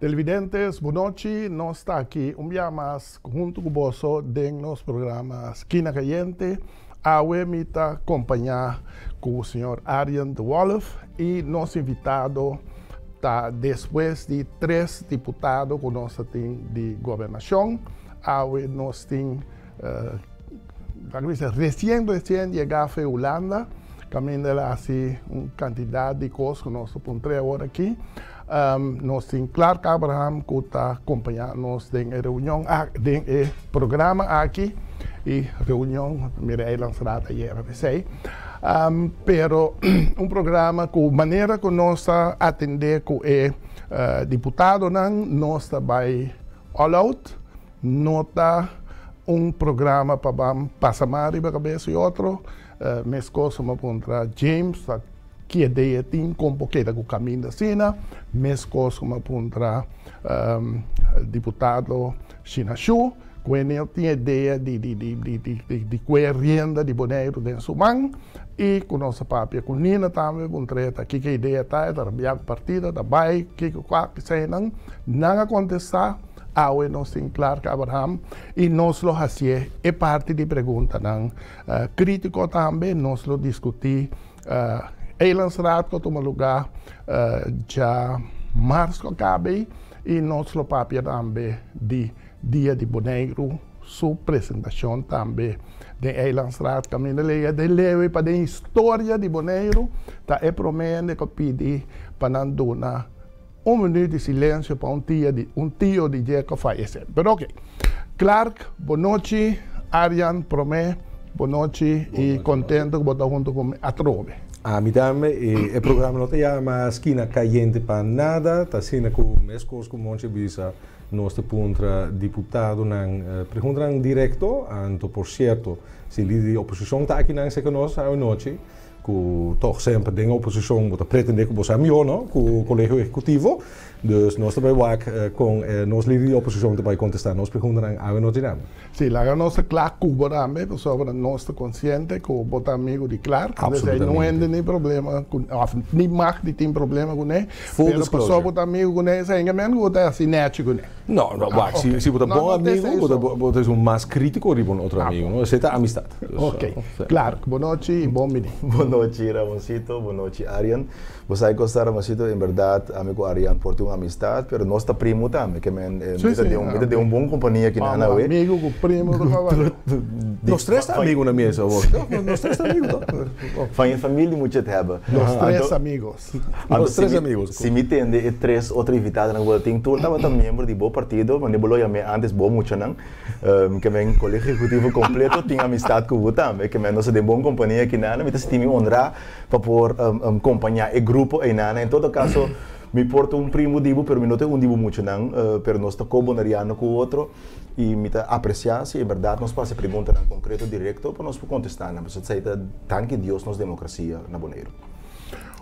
Televidentes, bon nochi. Nos ta aki un dia mas huntu ku boso den nos programa Skina Kayente. Awe mi ta kompañá ku señor Arjen de Wolff i nos invitado ta despues di tres diputado ku nos tin di gobernashon. Awe nos tin resien yegá for Hulanda, kaminda el a hasi un kantidat di kos ku nos ta puntra awor aki. Nos tin Clark Abraham ku ta kompañá nos den e reunion, den e programa aki i reunion, mira Eilandsraad ayera esei. Pero un programa ku manera ku nos ta atendé ku e diputadonan, nos ta bai all out, no ta un programa pa ban pasa man riba kabes di otro. Meskos mi a puntra James ki idea tin kon por keda ku kaminda asina, meskos mi a puntra diputado Shinashu ku e tin idea di kue rienda di Boneiru den su man i ku nos a papia ku Nina tambe puntr'é ta kiko idea ta, e ta rabia ku partido ta bai kiko kua eseinan nan a kontestá. Awe nos tin Clark Abraham i nos lo hasié e parti di preguntanan krítiko tambe. Nos lo diskutí Eilandsraad ku a tuma lugá djamars ku a kaba i nos lo papia tambe di Dia di Boneiru su presentashon tambe den Eilandsraad kaminda lei den lewe pa den historia di Boneiru ta e promé hende ku a pidi pa nan duna un minuut di silensio pa un tia di un tio di dje ku a fayesé. Pero ok. Clark, bon nochi. Arjan, promé, bon nochi i kontentu ku bo ta huntu ku mi atrobe. Ami tambe. E programa no ta yama Skina Kayente pa nada. Ta asina ku meskos ku Monchi a bisa, nos ta puntra diputadonan preguntanan direkto. Anto por sierto, si lider di oposishon ta akinan serka nos awe nochi, ku tòg semper den oposishon bo ta pretendé ku bo sa mihó, no, ku Kolegio Ehekutivo. Dus nos ta bai wak kon nos lider di oposishon ta bai kontestá nos preguntanan awe nochi tambe. Sí, laga nos ta kla ku bo tambe, pasobra nos ta konsiente ku bo ta amigu di Clark. Absolutamente. No hende ni problema ku, òf ni mag di tin problema kuné. Full Pero disclosure. pasobra bo ta amigu kuné, esei no men ku bo ta hasi nèchi kuné. No, no, wak, si bo ta bon amigu, bo ta esun mas krítiko riba un otro amigu, no? Esei ta amistat. Dus, Ok, Clark, bon nochi i bon bini. Bon nochi, Ramoncito, bon nochi, Arjen. Bo sa kos ta, Ramoncito, en bèrdat ami ku Arjan por tin un amistat, pero nos ta primu tambe, ke men mi ta den un, mi ta den un bon kompania aki nan awe. Amigu ku primu ta kaba. Nos tres ta amigu na mesa awor, toch? Nos tres ta amigu, toch? Van je familie moet je het hebben. Los tres amigos. Los tres amigos. Si mi tende e tres otro invitadonan ku bo ta tin, tur tabata miembro di bo partido, mane bo lo yam'é antes bo muchanan. Ke men Kolegio Ehekutivo kompleto tin amistat ku bo tambe, ke men nos ta den bon kompania aki nan, mi ta sinti mi honrá pa por kompañá e grupo einan. En todo kaso, mi por ta un primu di bo, pero mi no ta un di bo muchanan, pero nos ta ko-boneriano ku otro i mi ta apresiá si en bèrdat nos por hasi preguntanan konkreto direkto pa nos por kontestá nan, pasobra esei ta danki Dios nos demokrasia na Boneiru.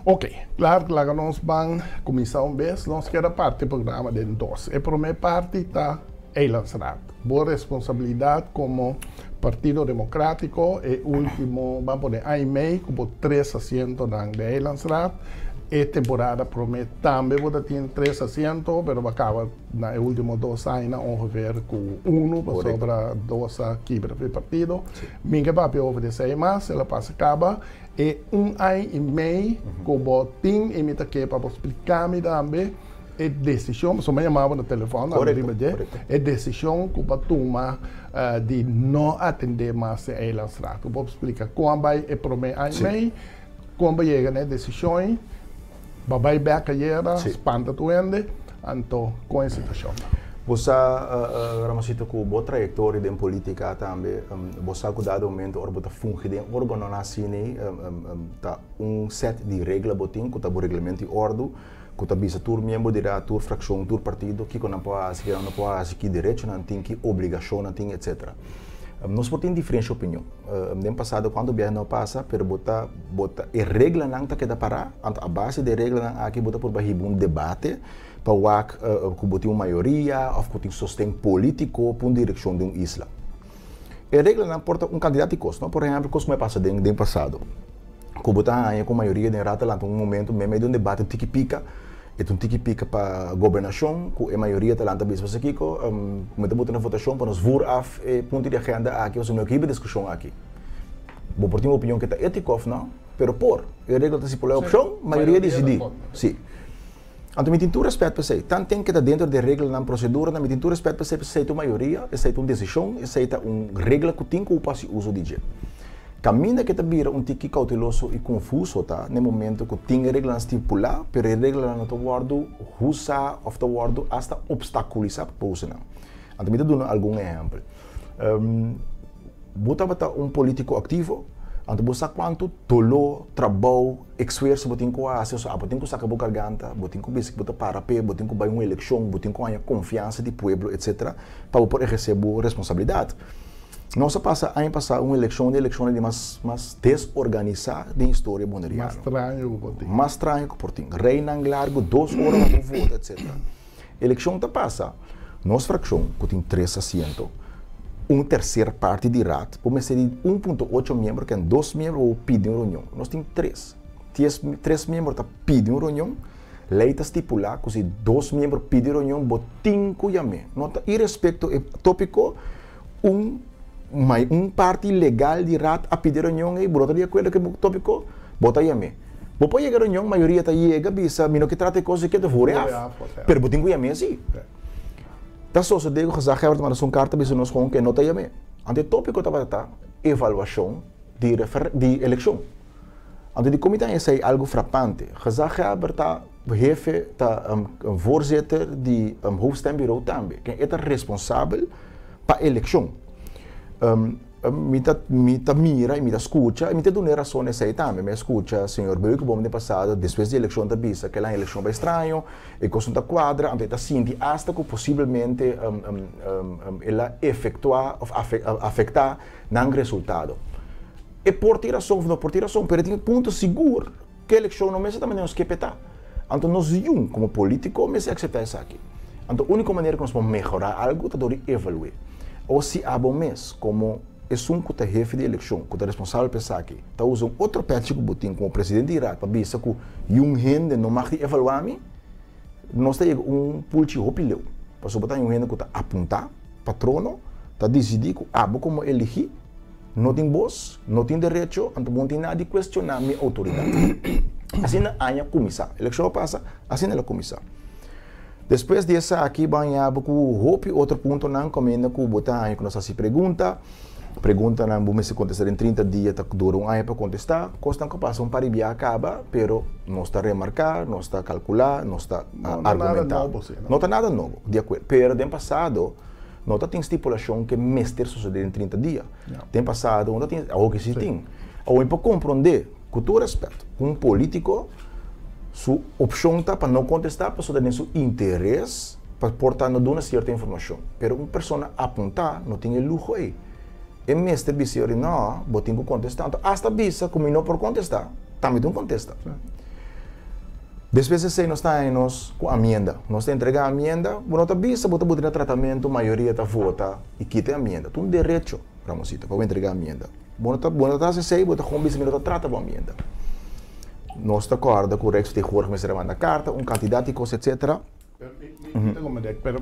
Ok, Clark, laga nos ban kuminsá un bes. Nos kier a parti e programa den dos. E promé parti ta Eilandsraad. Bo responsabilidat komo Partido Demokrátiko e último, ban pone aña i mei, ku bo tres asientonan den Eilandsraad. E temporada promé tambe bo ta tin tres asiento, pero bo a kaba na e último dos añanan ongeveer ku unu, pasobra dos a kibra for e partido. Mi ke papia over di esei mas, el a pasa kaba. E un aña i mei ku bo tin i mi ta ke pa bo splika mi tambe e desishon, pasobra mi a yama bo na telefòn tambe riba dje, e desishon ku bo a tuma di no atendé mas e Eilandsraad. Ku bo splika kon a bai e promé aña i mei, kon bo yega na e desishon ei, bo a bai bèk ayera, spanta tur hende, anto kon e situashon ta. Bo sa, Ramosito, ku bo trayektoria den polítika tambe, bo sa ku dado momento ora bo ta fungi den órganonan asina ei, ta un sèt di regla bo tin ku ta bo reglamento di òrdu, ku ta bisa tur miembro di raad, tur frakshon, tur partido kiko nan por hasi, kiko nan no por hasi, ki derecho nan tin, ki obligashon nan tin, etsetera. Nos por tin diferensha opinion. Den pasado kuantu biaha no a pasa, pero bo ta bo ta e reglanan ta keda pará, anto a base di e reglanan aki bo ta purba hiba un debate pa wak ku bo tin un mayoria òf ku tin sosten polítiko pa un direkshon di un isla. E reglanan por ta un kantidat di kos, no? Por ehèmpel, kos ku a pasa den den pasado, ku bo ta haña ku mayoria den raad ta lanta un momento meimei di un debate tiki pika. E ta un tiki pika pa gobernashon ku e mayoria ta lanta bisa pasobra kiko mi ta buta na votashon pa nos vur af e punto di agenda aki pasobra mi no ke hiba diskushon aki. Bo por tin un opinion ke ta étiko òf no, pero por. E regla ta stipulá e opshon, mayoria disidí. Sí. Anto mi tin tur rèspèt pa esei. Tanten ke ta dentro di e reglanan, proseduranan, mi tin tur rèspèt pa esei, pasobra esei ta un mayoria, esei ta un desishon, esei ta un regla ku tin ku hasi uso di dje. Kaminda ke ta bira un tiki kouteloso i konfuso ta na e momento ku tin e reglanan stipulá, pero e reglanan no ta wòrdu usá òf ta wòrdu asta opstakulisá pa usa nan. Anto mi ta duna algun ehèmpel. Bo tabata un polítiko aktivo, anto bo sa kuantu doló, trabou, esfuerso bo tin ku hasi, osea bo tin ku saka bo garganta, bo tin ku bisa ku bo ta para p'e, bo tin ku bai un elekshon, bo tin ku haña konfiansa di pueblo, etsetera, pa bo por ehersé bo responsabilidat. Nos a pasa aña pasá un elekshon di elekshonnan di mas mas desorganisá den historia boneriano. Mas straño ku por tin. Mas straño ku por tin. Reinan largu, dos ora pa bo vota, etsetera. Elekshon ta pasa, nos frakshon ku tin tres asiento, un terser parti di raad, bo mester di 1.8 miembro ken dos miembro bo pidi un reunion. Nos tin tres. Ties tres miembro ta pidi un reunion, lei ta stipulá ku si dos miembro pidi reunion bo tin ku yam'é. No ta irespekto e tópiko un un parti legal di raad a pidi reunion ei, bo no ta di akuerdo ku e tópiko, bo ta yam'é. Bo por yega reunion, mayoria ta yega bisa mi no ke trata e kos aki, ta vore af. Pero bo tin ku yam'é si. Ta sosodé ku gezaghebber ta manda su un karta bisa nos kon ke no ta yam'é. Anto e tópiko tabata ta evaluashon di refer di elekshon. Anto di komi ta esei algu frapante. Gezaghebber ta hefe ta voorzitter di hoofdstembureau tambe. Ken e ta responsabel pa elekshon. Mi ta mi ta mira y mi ta scucha y mi ta duna e razon esey tambe. Mi a scucha señor Beukeboom den pasado despues di eleccion ta bisa ke lan eleccion bai straño, e cos no ta cuadra, anto e ta sinti hasta cu posiblemente el a efectua of afecta nan resultado. E por tin razon of no por tin razon, pero e tin un punto sigur ke eleccion no mester ta manera nos ke p'e ta. Anto nos yun como politico mester acepta esaki. Anto unico manera cu nos por mehora algo ta door di evalue. O si abo mes como esun cu ta hefe di eleccion, cu ta responsabel pa esaki, ta usa un otro petchi cu bo tin como presidente di raad pa bisa cu yun hende no mag di evalua mi, nos ta yega un pulchi hopi leu. Pasobra bo ta un hende cu ta apunta pa trono, ta dicidi cu abo como eligi no tin bos, no tin derecho, anto bo no tin nada di cuestiona mi autoridad. Asina aña cuminsa. Eleccion a pasa, asina el a cuminsa. Despues di esaki bo haña bo ku hopi otro puntonan kaminda ku bo ta haña ku nos hasi pregunta. Preguntanan bo mester kontestá den 30 dia ta dura un aña pa kontestá. Kosnan ku pasa un par di bia kaba, pero nos ta remarká, nos ta kalkulá, nos ta argumentá. No ta nada nobo, di akuerdo. Pero den pasado no ta tin stipulashon ke mester sosodé den 30 dia. Den pasado no ta tin, awor ke si tin. Awor mi por komprondé. Ku tur rèspèt, un polítiko su opshon ta pa no kontestá pasobra ta den su interes pa por ta no duna sierto informashon. Pero un persona apuntá no tin e luho ei. E mester bisa yori, no, bo tin ku kontestá. Anto asta bisa ku mi no por kontestá, tambe ta un kontesta. Despues esei nos ta haña nos ku amienda. Nos ta entregá amienda, bo no ta bisa, bo ta buta na tratamentu, mayoria ta vota i kita e amienda. Ta un derecho, Ramonsito, pa bo entregá amienda. Bo no ta, bo no ta hasi esei, bo ta gewoon bisa mi no ta trata bo ambiente. Nos ta kòrda ku Rijksvertegenwoordiger mester a manda karta, un kantidat di kos etsetera. Mi ta komprendé, pero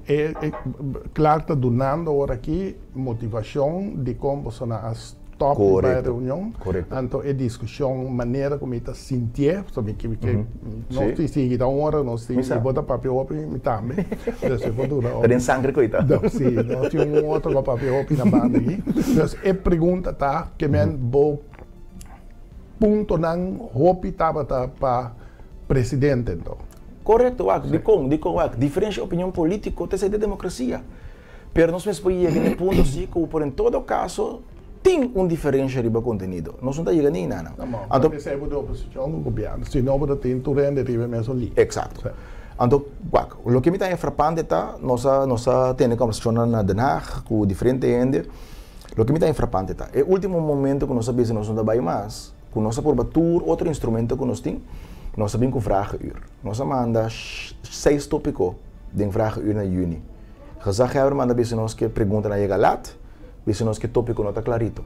e Clark ta dunando ora aki motivashon dikon boso nan a stòp di bai reunion. Korekto. Anto e diskushon manera ku mi ta sintié, pasobra mi ke nos tin sigui ta un ora, nos tin, i bo ta papia hopi, mi tambe. Dus e por dura. Ta den sangre ku ei ta. Sí, nos tin un otro ku a papia hopi na banda aki. Dus e pregunta ta, ke men bo puntonan hopi tabata pa presidente anto? Korekto, wak. Dikon? Dikon, wak? Diferensha opinion polítiko ta esei den demokrasia. Pero nos mes por yega na e punto si ku por en todo kaso tin un diferensha riba kontenido. Nos no ta yega ni einan. No, ma anto esei bo di oposishon ku gobièrnu. Si no bo ta tin tur hende riba e mesun liña. Eksakto. Anto, wak, loke mi ta haña frapante ta, nos a nos a tene kòmbersashonnan na Den Haag ku diferente hende. Loke mi ta haña frapante ta, e último momento ku nos a bisa nos no ta bai mas, ku nos a purba tur otro instrumento ku nos tin, nos a bin ku vragenuur. Nos a manda seis tópiko den vragenuur na yüni. Gezaghebber manda bisa nos ke preguntanan a yega lat, bisa nos ke topiko no ta klarito.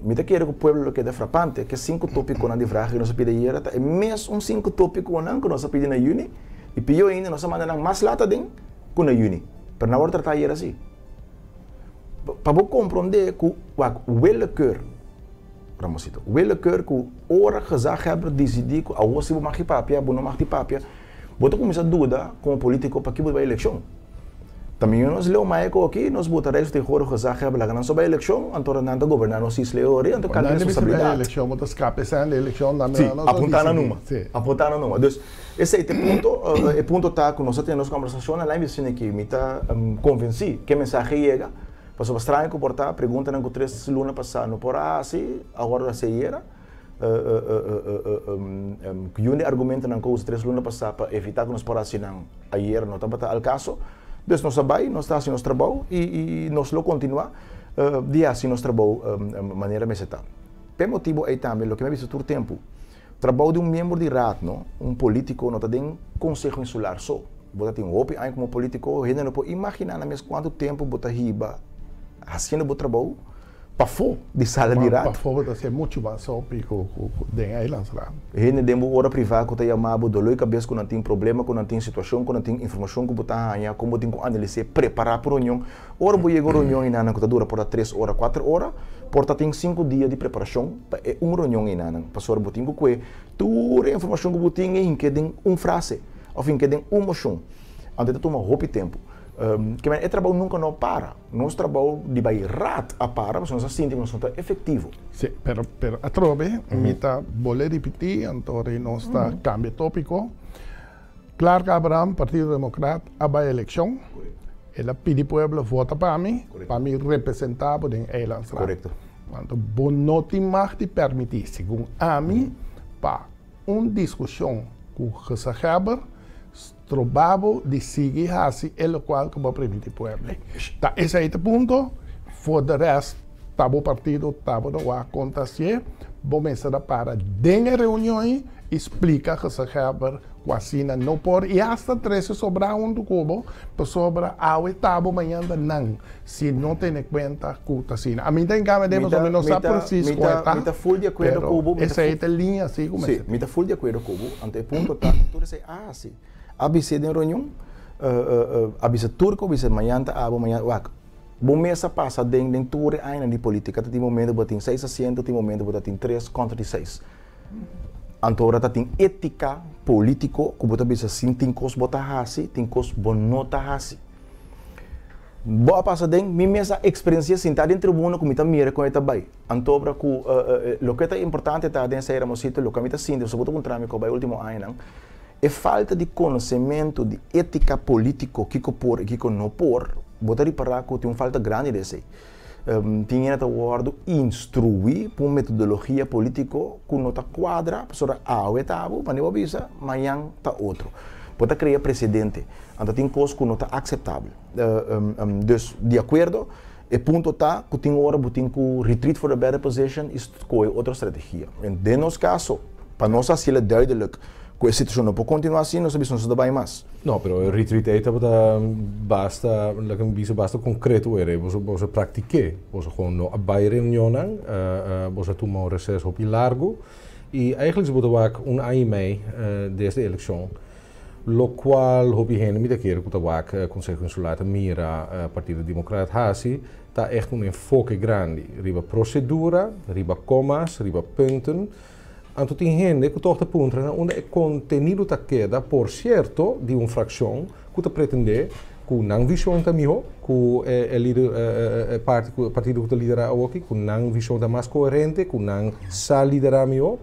Mi ta kere ku pueblo lo keda frapante ku e sinku tópikonan di vraag ku nos a pidi ayera ta e mesun sinku tópikonan ku nos a pidi na yüni i pió ainda nos a manda nan mas lat aden ku na yüni. Pero nan a wòrdu tratá ayera sí. Pa bo komprondé ku wak willekeur, Ramosito, willekeur ku ora gezaghebber disidí ku awor si bo mag di papia, bo no mag di papia, bo ta kuminsá duda komo polítiko pakiko bo ta bai elekshon. Ta miño nos leu maya ku aki nos bota reis tin horo gezaghebber laga nan so bai elekshon anto nan ta goberná nos isla e ora anto kal responsabilidat. Elekshon bo ta skapa esei di elekshon nan Sí, apuntá nan numa. Apuntá nan numa. Dus esei ta e punto, e punto ta ku nos a tene nos kombersashon nan laimi asina ki mi ta konvensí ku e mensahe yega pasobra straño ku por ta preguntanan ku tres luna pasá no por a hasi awor a hasi ayera. Yun di argumentonan ku usa tres luna pasá pa evitá ku nos por hasi nan ayer no tabata al kaso. Dus nos a bai, nos ta hasi nos trabou i nos lo kontinuá di hasi nos trabou manera mester ta. P'e motibu ei tambe loke mi a bisa tur tempu, trabou di un miembro di raad no, un polítiko no ta den Konseho Insular so. Bo ta tin hopi aña komo polítiko, hende no por imaginá nan mes kuantu tempu bo ta hiba hasiendo bo trabou. Pafó di sala di raad. Pafó bo ta hasié muchu mas hopi ku den eilandsraad. Hende den bo ora privá ku ta yamá bo doló i kabes ku nan tin problema, ku nan tin situashon, ku nan tin informashon ku bo ta haña, kon bo tin ku analis'é, prepará pa reunion. Ora bo yega un reunion einanan ku ta dura por ta tres ora, kuater ora, por ta tin sinku dia di preparashon pa e un reunion einanan. Pasobra bo tin ku kue tur e informashon ku bo tin i hink'é den un frase òf hink'é den un moshon. Anto e ta tuma hopi tempu. Kimen e trabou nunka no para. Nos trabou di bai raad a para pasobra nos a sinti ku nos no ta efektivo. Sí, pero pero atrobe mi ta bolbe ripití, anto rei nos ta kambia tópiko. Clark Abraham, Partido Demokrat, a bai elekshon. El a pidi pueblo vota pa mi, pa mi representá bo den Eilandsraad. Anto bo no tin mag di pèrmití, segun ami, pa un diskushon ku gezaghebber Stroba bo di sigui hasi e lokual ku bo a primiti pueblo. Ta esei ta punto, for de rest ta bo partido ta bo ta wak kon ta hasié, bo mester a para den e reunion ei i splika gezaghebber ku asina no por i hasta trese sobrá huntu ku bo pasobra awe ta bo mañan ta nan si no tene kuenta ku ta asina. Ami ta enkambio den pasobra mi no sa presis kon e ta, Mi ta full di akuerdo pero ku bo, esei ta liña si ku mester. Sí, mi ta full di akuerdo ku bo, anto e punto ta ku tur esei a hasi. A bis'é den reunion, a bisa tur ku a bisa mañan ta abo, mañan, wak, bo mes a pasa den den tur e añanan di politica, ta tin momento bo ta tin seis asiento, tin momento bo ta tin tres kontra di seis. Anto ora ta tin etica politico ku bo ta bisa sin tin kos bo ta hasi, tin kos bo no ta hasi. Bo a pasa den, mi mes a eksperensia sintá den tribuna ku mi ta mira kon e ta bai. Anto ora ku loke ta importante ta den esei Ramosito, loke mi ta sinti, pasobra bo ta puntra mi ku a bai ultimo añanan, e falta di konosementu di étika polítiko, kiko por i kiko no por, bo ta ripará ku tin un falta grandi di esei. Tin hende ta wòrdu instruí pa un metodologia polítiko ku no ta kuadra, pasobra awe ta abo, manera bo a bisa, mañan ta otro. Bo ta krea presedente, anto tin kos ku no ta akseptabel. Dus, di akuerdo, e punto ta ku tin ora bo tin ku retreat for a better position i skohe otro strategia. Den nos kaso, pa nos hasiel duidelijk ku e situashon no por kontinuá asina, nos a bisa nos no ta bai mas. No, pero e retreat ei tabata basta, laga mi bisa, basta konkreto ere. Boso, boso a praktik'é. Boso gewoon no a bai reunionnan, boso a tuma un reses hopi largu. I eigenlijk si bo ta wak un aña i mei desde e elekshon, lokual hopi hende mi ta kere ku ta wak Konseho Insular ta mira Partido Demokrat hasi, ta echt un enfoke grandi riba prosedura, riba komas, riba punten. Anto tin hende ku tòg ta puntra na unda e kontenido ta keda, por sierto di un frakshon ku ta pretendé ku nan vishon ta mihó ku e lider e parti ku e partido ku ta liderá awoki, ku nan vishon ta mas koherente, ku nan sa liderá mihó.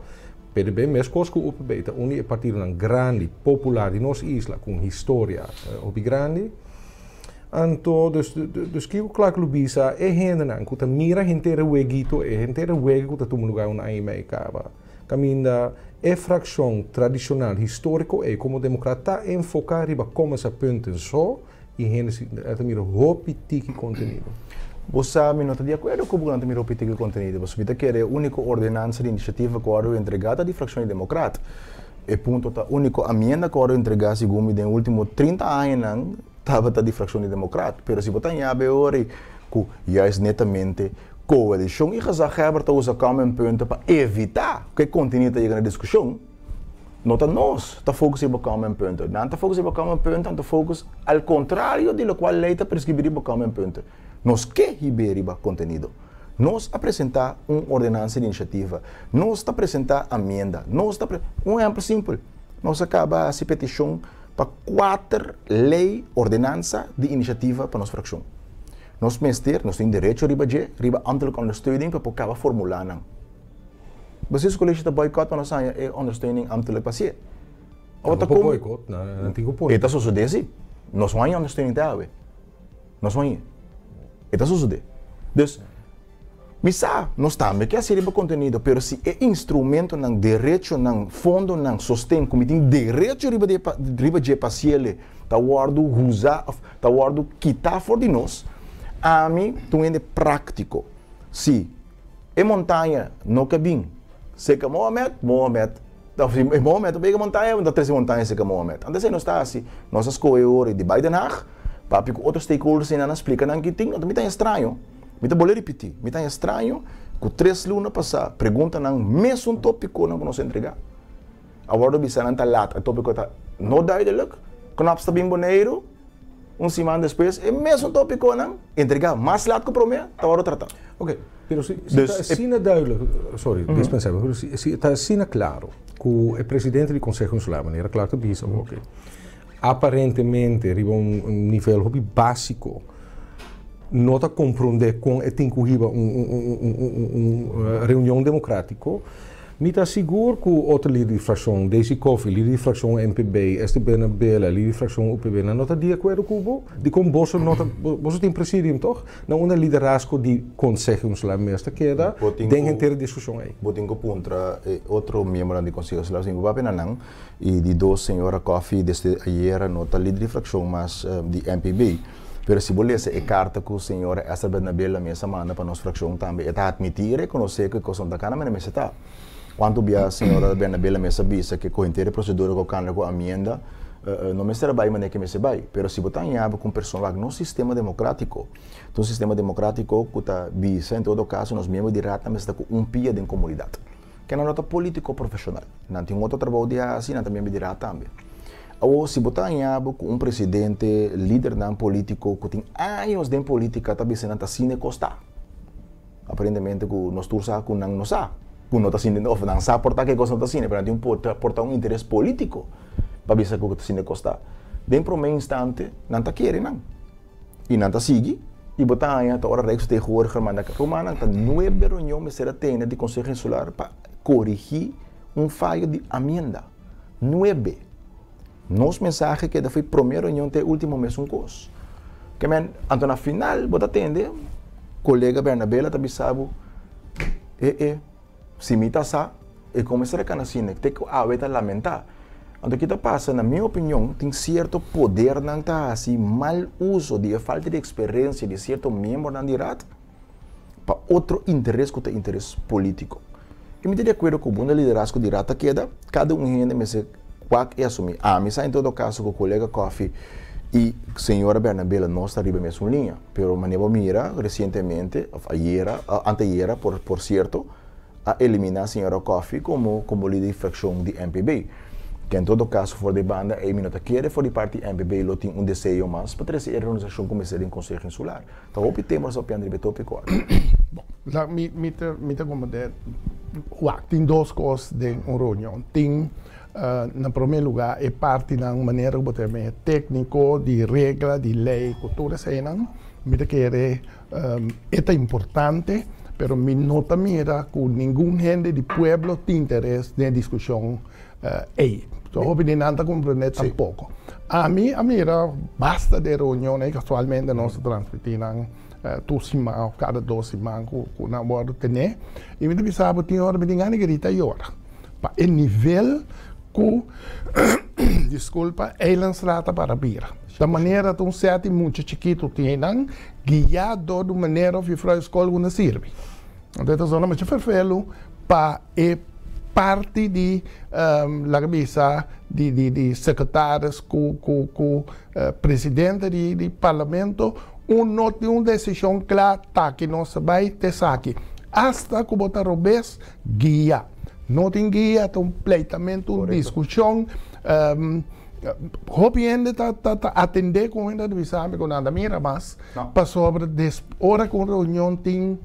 PDB meskos ku UPB ta un di e partidonan grandi, popular di nos isla ku un historia hopi grandi. Anto, dus, dus kiko Clark lo bisa e hendenan ku ta mira henter e weguito, e henter e wega ku ta tuma lugar un aña i mei kaba, kaminda e frakshon tradishonal históriko ei komo demokrat ta enfoká riba komesa punten so i hende si ta mira hopi tiki kontenido. Bo sa, mi no ta di akuerdo ku bo ku nan ta mira hopi tiki kontenido, pasobra mi ta kere e úniko ordenansa di inisiativa ku a wòrdu entregá ta di frakshon di demokrat. E punto ta úniko amienda ku a wòrdu entregá segun mi den último 30 añanan, tabata di fraccion di Democrat, pero si bo ta ñabe ora ku juist netamente Koalishon i gezaghebber ta usa kommenpunten pa evitá ku e kontenido ta yega na diskushon. No ta nos ta focus riba kommenpunten. Nan ta focus riba kommenpunten, nan ta focus al kontrario di lokual lei ta preskribí riba kommenpunten. Nos ke hib'é riba kontenido. Nos a presentá un ordenansa di inisiativa. Nos ta presentá amienda. Nos ta pre. Un ehèmpel simpel, nos a kaba hasi petishon pa kuater lei, ordenansa, di inisiativa pa nos frakshon. Nos mester, nos tin derecho riba dje, riba ambtelijke ondersteuning pa por kaba formulá nan. Bestuurscollege ta boycott pa nos haña e ondersteuning ambtelijk pa hasié. Awor ta kon. Boycott? Nan tin ku pone. E ta sosodé si. Nos no haña ondersteuning te awe. Nos no hañ'é. E ta sosodé. Dus, mi sa, nos tambe ke hasi riba kontenido, pero si e instrumentonan, derechonan, fondonan, sosten ku mi tin derecho riba di riba dje pa hasiel ta wòrdu usa òf ta wòrdu kitá for di nos, ami ta un hende práktiko. Si e montaña no ke bin seka Mohamed, Mohamed ta si Mohamed ta pega e montaña, bo ta trese e montaña seka Mohamed. Antes ei nos ta hasi, nos a skohe ora di bai Den Haag, papia ku otro stakeholders einan a splika nan ki tin, mi ta estraño, mi ta bolbe ripití, mi ta estraño ku tres luna pasá preguntanan mesun tópikonan ku nos a entregá. A wòrdu bisa nan ta lat, e tópiko ta no duidelijk, Knops ta bin Boneiru, un siman despues e mesun tópikonan entregá mas lat ku promé ta wòrdu tratá. Ok, pero si si ta asina duidelijk, sorry, dispensá mi, pero si si ta asina klaro ku e presidente di Konseho Insular, manera Clark ta bisa oke, aparentemente riba un nivel hopi básiko no ta komprondé kon e tin ku hiba un un un un un reunion demokrátiko, Mi ta sigur ku otro lider di frakshon, Daisy Coffie, lider di frakshon MPB, Esther Bernabela, lider di frakshon UPB, nan no ta di akuerdo ku bo. Dikon boso no ta, boso tin presidium tòg? Na unda liderazgo di Konseho Insular mes ta keda den henter e diskushon ei? Bo tin ku puntra e otro miembronan di Konseho Insular, si bo papia na nan. I di dos, señora Coffie desde ayera no ta lider di frakshon mas di MPB. Pero si bo lesa e karta ku señora Esther Bernabela mes a manda pa nos frakshon tambe, e ta atmití i rekonosé ku e kos no ta kana manera mester ta. Kuantu bia señora Bernabela mes a bisa ku henter e prosedura ku kanda ku amienda no mester a bai manera ku mester bai. Pero si bo ta haña bo ku un persona wak nos sistema demokratiko ta un sistema demokratiko ku ta bisa en todo kaso nos miembro di raad ta mester ta ku un pia den komunidat. Ke nan no ta politiko profeshonal. Nan tin otro trabou di hasi, nan ta miembro di raad tambe. Awor, si bo ta haña bo ku un presidente, lidernan polítiko ku tin años den polítika ta bisa nan ta asina e kos ta. Aparentemente ku nos tur sa ku nan no sa ku no ta asina òf nan sa por ta ku e kos no ta asina, pero nan tin un por ta un interes polítiko pa bisa ku ta asina e kos ta. Den promé instante nan ta kere nan i nan ta sigui i bo ta haña ta ora Rijksvertegenwoordiger manda rumannan ta nuebe reunion mester a tene di Konseho Insular pa korigí un fayo di amienda. Nuebe. Nos mensahe keda fo'i promé reunion te e último mesun kos. Ke men, anto na final bo ta tende kolega Bernabela ta bisa bo, E e, si mi ta sa, e kon mester a kana asina, te ku awe ta lamentá. Anto ki ta pasa, na mi opinion, tin sierto podernan ta hasi mal uso di e falta di eksperensia di sierto miembronan di Raad pa otro interes ku ta interes polítiko. I mi ta di akuerdo ku bo na liderazgo di Raad ta keda, kada un hende mester wak i asumí. Ami sa en todo kaso ku kolega Coffie i señora Bernabela nos ta riba e mesun liña, pero manera bo mira resientemente òf ayera, antayera por por sierto, a eliminá señora Coffie komo komo lider di frakshon di MPB. Ke en todo kaso for di banda ei mi no ta kere for di parti MPB lo tin un deseo mas pa trese e reorganisashon ku mester den Konseho Insular. Ta hopi tema nos a papia riba e tópiko aki. Bon, la mi mi ta mi ta komprendé wak tin dos kos den un reunion. Tin na promé lugá e partinan manera ku bo ta yama e tékniko di regla di lei ku tur eseinan mi ta kere e ta importante pero mi no ta mira ku ningun hende di pueblo tin interes den e diskushon ei. So hopi di nan ta komprendé tampoko. Ami a mira basta di e reunionnan ei, kasualmente nos ta transmití nan tur siman òf kada dos siman ku nan wòrdu tené, i mi ta bisa bo tin ora mi tin gana di grita yora pa e nivel ku, diskulpa, Eilandsraad ta para bira. Ta manera ta un sèt di mucha chikitu tin einan guiá dor di un manera òf jufrou di skol ku na sirbi. Anto e ta zona masha ferfelu pa e parti di laga bisa di di di sekretaris ku ku ku presidente di di parlamento. Un no tin un desishon kla, t'aki nos ta bai, t'esaki. Asta ku bo ta robes, guia. No tin guia, ta un pleitamentu, un diskushon. Hopi hende ta ta atendé ku hende ta bisa mi ku nan ta mira mas, pasobra des ora ku un reunion tin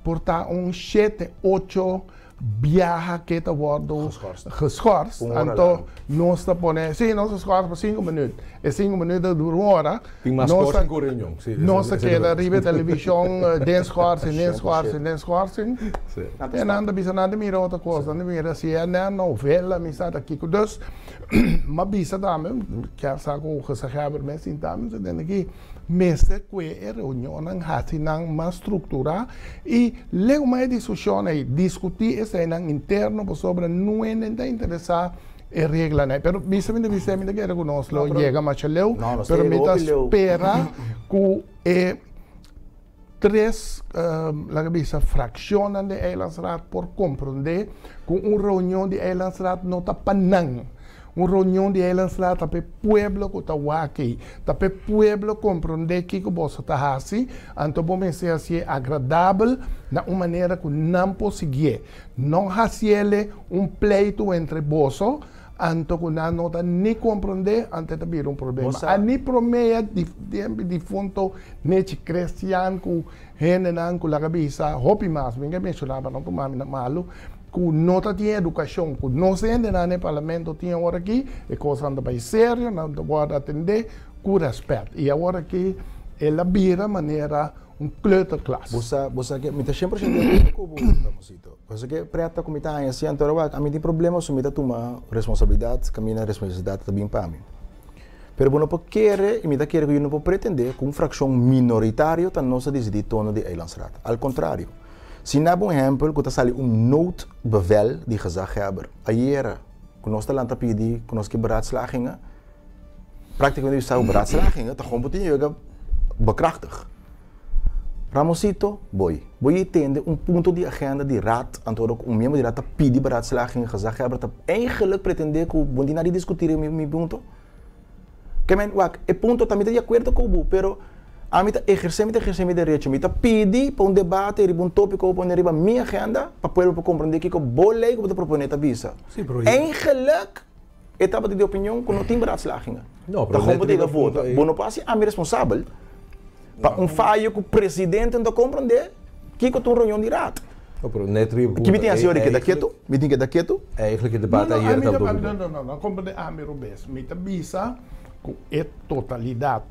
por ta un shete, ocho biaha ke ta wòrdu geschorst, anto nos ta pone, si nos ta schors pa sinku minüt, e sinku minüt ta dura un ora, Tin mas nos ta schorsing ku reunion, si. Nos ta keda riba e televishon den schorsing, den schorsing, den schorsing, e nan ta bisa nan ta mira otro kos, nan ta mira CNN, novela, mi sa ta kiko. Dus, m'a bisa tambe, kier sa ku gezaghebber mes sinta mi ta tende aki, Mester kue e reunionnan hasi nan mas strukturá i leu mas e diskushon ei, diskutí eseinan interno pasobra nuenen ta interesá e reglanan ei. Pero bisa mi ta bisa mi ta kere ku nos lo yega masha leu, pero mi ta spera ku e tres laga bisa frakshonnan den Eilandsraad por komprondé ku un reunion di Eilandsraad no ta pa nan. Un reunion di Eilandsraad ta pa e pueblo ku ta wak ei. Ta pa e pueblo komprondé kiko boso ta hasi, anto bo mester hasié agradabel na un manera ku nan por siguié. No hasiele un pleitu entre boso, Anto ku nan no ta ni komprondé, anto e ta bira un problema. Bo sa. A ni promea di tempu difunto Nechi Christian ku hendenan ku laga bisa hopi mas, mi ke menshoná pa no tuma mi na malu, ku no ta tin edukashon ku nos hendenan den parlamento tin awor aki, e kosnan ta bai serio, nan ta wòrdu atendé ku rèspèt. I awor aki el a bira manera un kleuterklas. Bo sa, bo sa ke mi ta 100% di akuerdo ku bo, Ramosito. Pasobra ke preta ku mi ta haña si anto wak ami tin problema so mi ta tuma responsabilidat kaminda responsabilidat ta bin pa mi. Pero bo no por kere i mi ta kere ku yu no por pretende ku un frakshon minoritario ta nos ta disidí tono di Eilandsraad. Al kontrario, si na bo un ehèmpel ku ta sali un noodbevel di gezaghebber ayera ku nos ta lanta pidi ku nos ke beraadslagingen, praktikamente bisa ku beraadslagingen ta gewoon por tin yega bekrachtig. Ramosito, Boy, bo yei tende un punto di agenda di raad, anto ora ku un miembro di raad ta pidi beraadslaging, gezaghebber ta eigenlijk pretende ku bo no tin nada di diskuti riba mi punto? Ke men, wak, e punto ta mi ta di akuerdo ku bo, pero ami ta ehersé, mi ta ehersé mi derecho, mi ta pidi pa un debate riba un topiko ku bo pone riba mi agenda pa pueblo por komprendé kiko bo lei ku bo ta proponé ta bisa. Sí, pero Eigenlijk e tabata di opinion ku no tin beraadslagingen. No, Ta pero gewoon net bo ta riba yega e punto vota. ei. Bo no por hasi ami responsabel Pa un fayo ku presidente no ta komprondé kiko ta un reunion di raad. No, pero net riba Ki mi punto tin hasi ei ora keda eigenlijk, ketu? Mi tin keda ketu? eigenlijk e No, debate no, ayer ami tabata ta, hopi no, bon. no, no, no komprondé ami robes. Mi ta bisa ku e totalidat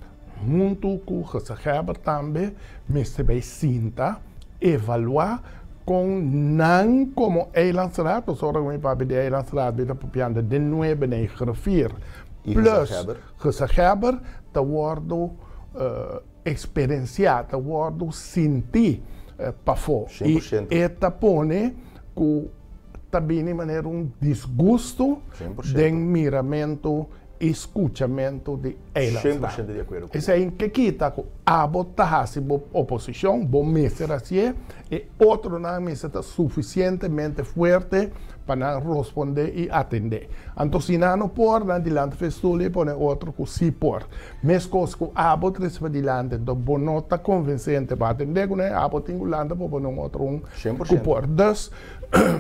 huntu ku gezaghebber tambe mester bai sinta evaluá kon nan komo Eilandsraad, pasobra ora ku mi papia di Eilandsraad mi ta papiando den nuebe negen vier I plus gezaghebber. gezaghebber ta wòrdu eksperensiá, ta wòrdu sintí pafó. I e ta pone ku ta bini manera un disgustu den miramentu i skuchamentu di Eilandsraad. Esei ke kita ku abo ta hasi bo oposishon, bo mester hasié, e otronan mester ta sufisientemente fuerte pa nan rospondé i atendé. Anto si nan no por, nan dilanti festoel i pone otro ku si por. Meskos ku abo trese padilanti, anto bo no ta konvensente pa atendé kuné, abo tin ku lanta pa pone un otro un ku por. Dus,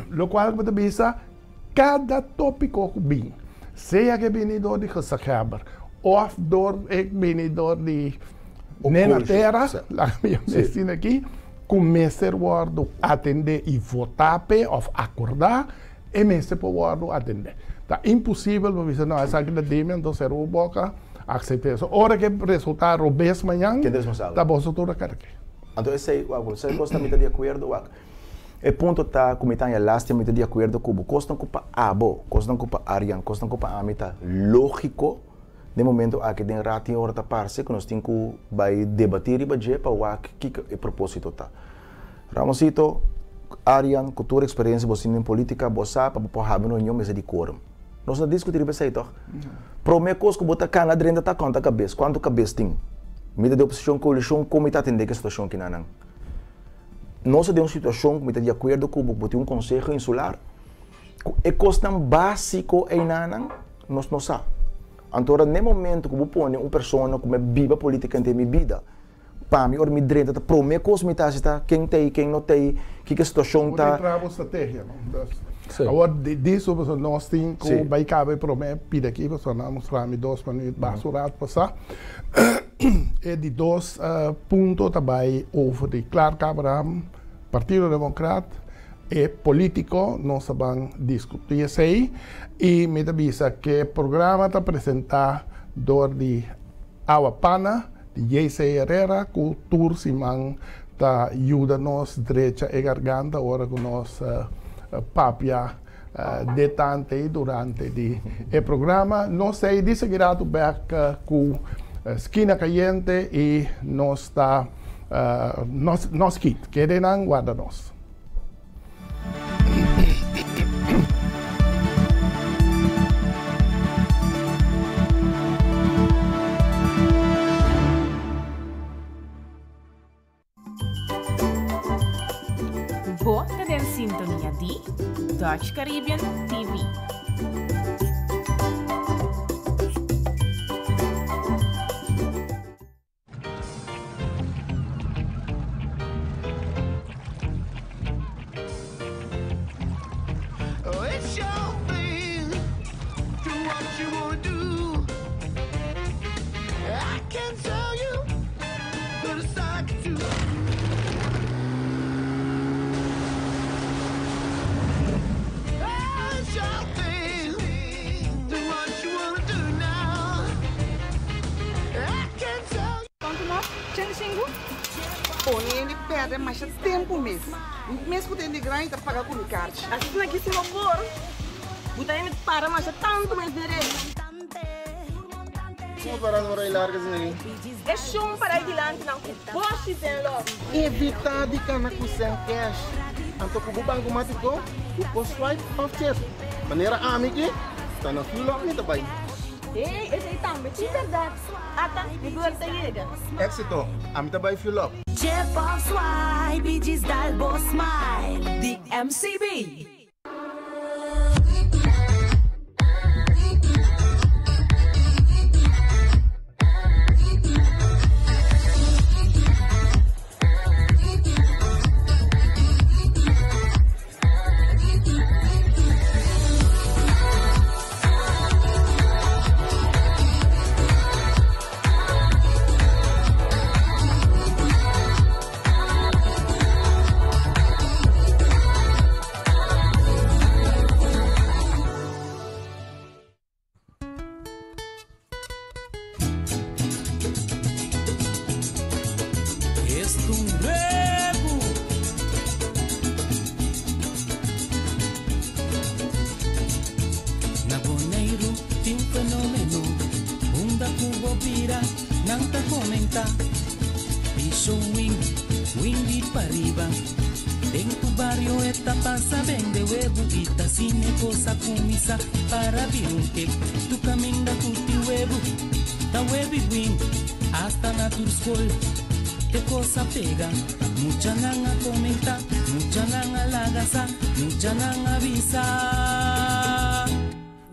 lokual ku bo ta bisa, kada tópiko ku bin, sea ku e bini dor di gezaghebber òf dor e bini dor di Nena Tera, laga mi yama asina aki, ku mester wòrdu atendé i votá p'e òf akordá, e mester por wòrdu atendé. Ta imposibel pa bisa, no, esaki ta dimi, anto sera bo boka, aksept'é. So, ora ke resultá robes mañan, Ken ta responsabel? ta boso tur a karg'é. Anto esei, wak, bo sa kos ta mi ta di akuerdo, wak. E punto ta ku mi ta haña lastima, mi ta di akuerdo ku bo. Kosnan ku pa abo, kosnan ku pa Arjan, kosnan ku pa ami ta lógiko, den momento aki den rat tin ora ta parse ku nos tin ku bai debatí riba dje pa wak kiko e propósito ta. Ramosito, Arjan, ku tur eksperensia bo tin den polítika, bo sa pa bo por habi un reunion mester di quorum. Nos no diskutí riba esei tòg? Promé kos ku bo ta kana drenta ta konta kabes, kuantu kabes tin? Mi ta di oposishon, koalishon, kon mi ta atendé ku e situashon kinanan? Nos ta den un situashon ku mi ta di akuerdo ku bo, bo tin un konseho insular, ku e kosnan básiko einanan nos no sa. Anto ora n'e momento ku bo pone un persona ku mi a biba polítika henter mi bida, Pa mi ora mi drenta ta prome kos mi ta hasi ta ken ta ei ken no ta ei kiko e situashon Bo ta. tin traha bo strategia no. Dus awor di su pasobra nos tin ku bai kaba e prome pida aki pasobra nan a mustra mi dos minuut basta un rato pasa. E di dos punto ta bai over di Clark Abraham, Partido Democrat, e politico nos a ban discuti esey y mi ta bisa ke programa ta presenta door di Awa Pana di JC Herrera cu tur siman ta yuda nos drecha e garganta ora cu nos papia detante y durante di e programa. Nos ta di sigui rato bek cu Skina Cayente y nos ta nos kit. Kede nan warda nos. Bo ta den sintonia di Dutch Caribbean TV. Konta nos, Chen Xingu? Pone hende pèrdè masha tempu mes. Mes ku ta hende grandi ta paga ku mi karchi. Asina ki si bo por, bo ta hende para masha tantu mes dere. Como para no rei larga asina ei? E shon para e dilanti nan ku boshi den los. Evitá di kana ku sèn kèsh. Anto ku bo bankomatiko, bo por swipe òf chip. Manera ami ki ta na fuel up mi ta bai. Hey, esei tambe tin bèrdat. Ata, mi broer ta yega. Éxito! Ami ta bai fuel up. Chip of swipe i djis dal bo smile di MCB. Na Boneiru tin un fenomeno, unda ku bo bira nan ta komentá. Piso win, win di pariba. Den tu bario e ta pasa bende webu i ta asina e kos a kuminsá para bira un kek. Tu kaminda ku tin webu ta webi win, asta na tur skol e kos a pega. Muchanan a komentá, muchanan a laga sa, muchanan a bisa.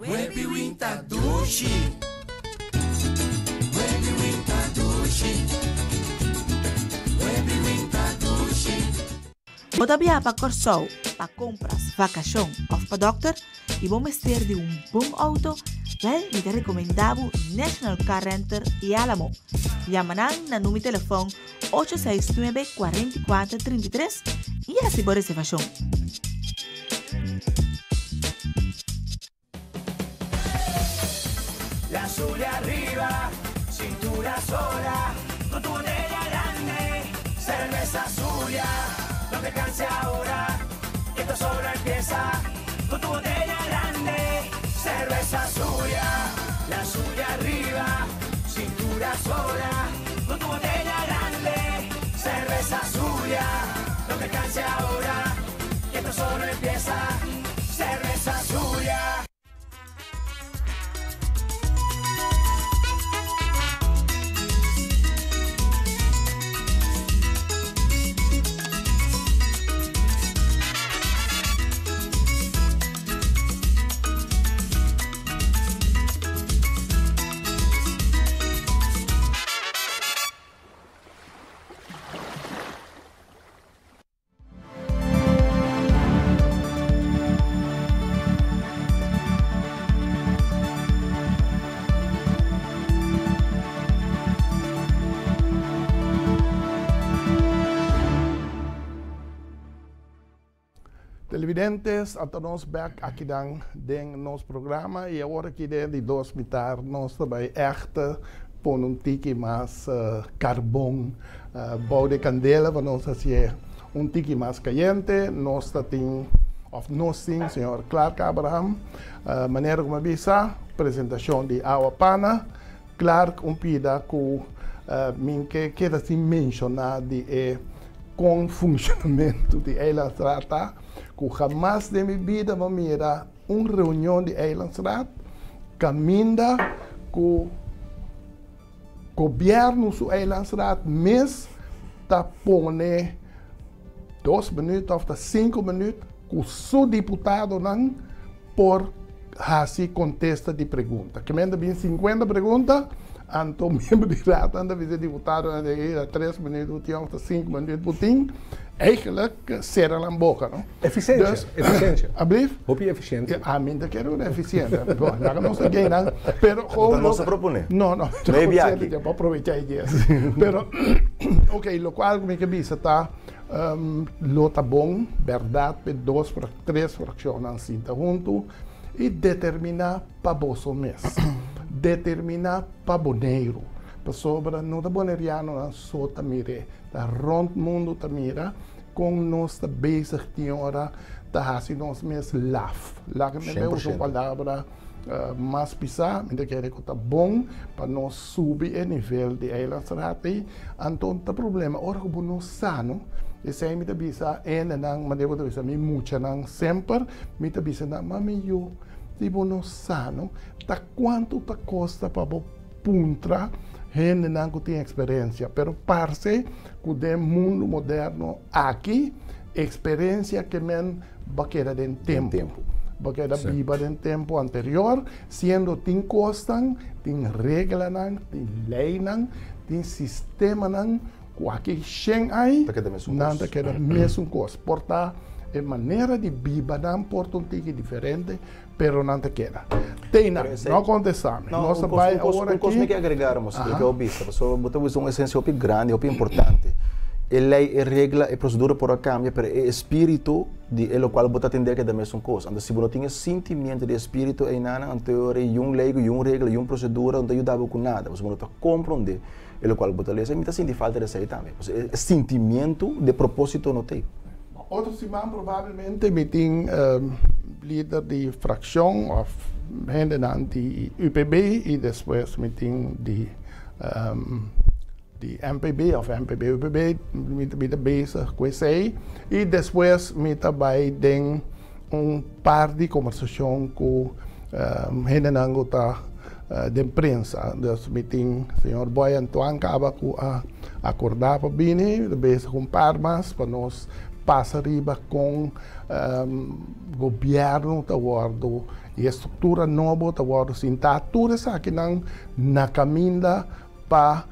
Webi win ta dushi. Webi win ta dushi. Webi win ta dushi. Bo ta biaha pa Kòrsou pa kompras, vakashon òf pa dòkter i bo mester di un bon outo? Wèl, mi ta rekomendá bo National Car Renter i Alamo. Yama nan na number telefòn ocho seis nuebe 44 33 i hasi bo reservashon. La Zulia arriba, cintura sola, con tu botella grande, cerveza Zulia, no te canses ahora, que esto solo empieza, con tu botella grande, cerveza Zulia, la Zulia arriba, cintura sola, con tu botella grande, cerveza Zulia, no te canses ahora, que esto solo empieza, cerveza Zulia. Televidentes, ata nos bek aki dan den nos programa y awor aki den di dos mitar nos ta bay echt pone un tiki mas carbon bou de candela pa nos hacié un tiki mas cayente. Nos ta tin of nos tin señor Clark Abraham, manera como a bisa, presentacion di Awa Pana. Clark un pida cu mi ke keda sin menciona di e con funcionamento di Eilandsraad ta, cu hamas den mi bida bo mira un reunion di Eilandsraad caminda cu gobierno su Eilandsraad mes ta pone 2 minuut of ta 5 minuut cu su diputadonan por haci contesta di pregunta. Ke men ta bin 50 pregunta, anto miembro di raad nan ta bisa e diputadonan di ey ta 3 minuut bo tin of ta 5 minuut bo tin. Eigenlijk cera nan boca, no? Eficiencia, Dus, eficiencia. Alblief? Hopi eficiente. Ami ta kere un eficiente. Bon, laga nos ta gay nan, pero No gewoon ta nos lo- a propone. No, no. No e biaha aki. Bo aprovecha e dies. Pero, ok, locual cu mi ke bisa ta, Lo ta bon, bèrdat, p'e dos tres frakshonnan sinta huntu i determiná pa boso mes. Determiná pa Boneiru. Pasobra no ta bonerianonan so ta mir'é, ta rònt mundu ta mira kon nos ta bezig tin ora ta hasi nos mes laf. Laga mi bai usa un palabra mas pisá, mi ta kere ku ta bon pa nos subi e nivel di eilandsraad ei, anto ta problema ora ku bo no sa no, esei mi ta bisa hendenan, manera bo ta bisa mi muchanan semper mi ta bisa nan, mami yu si bo no sa no, ta kuantu ta kosta pa bo puntra hendenan ku tin eksperensia, pero parse ku den mundu moderno aki eksperensia ke men bo a keda den tempu, bo a keda biba den tempu anterior, siendo tin kosnan, tin reglanan, tin leinan, tin sistemanan ku aki shen ai nan ta keda mesun kos. Por ta e manera di biba nan por ta un tiki diferente, pero nan ta keda. Teina, no kontestá mi. Nos ta bai awor aki. Un kos mi ke agregá, Ramos, loke bo bisa, pasobra bo ta bisa un esensia hopi grandi, hopi importante. E lei, e regla, e prosedura por a kambia, pero e espíritu di e lokual bo ta atendé a keda mesun kos. Anto si bo no tin e sintimiento di e spiritu einanan, anto e ora yun lei ku yun regla, yun prosedura no ta yuda bo ku nada, pasobra bo no ta komprondé e lokual bo ta lesa. I mi ta sinti falta di esei tambe, pasobra e sintimiento di e propósito no t'ei. Otro siman probablemente mi tin lider di frakshon òf hendenan di UPB i despues mi tin di Di MPB of MPB-UPB mi ta bira bezig ku esei i despues mi ta bai den un par di kombersashon ku hendenan ku ta den prensa. Dus mi tin señor Boy Antoine kaba ku a akordá pa bini, mi ta bezig ku un par mas pa nos pasa riba kon gobièrnu ta wòrdu i e struktura nobo ta wòrdu sintá. Tur esakinan na kaminda Pa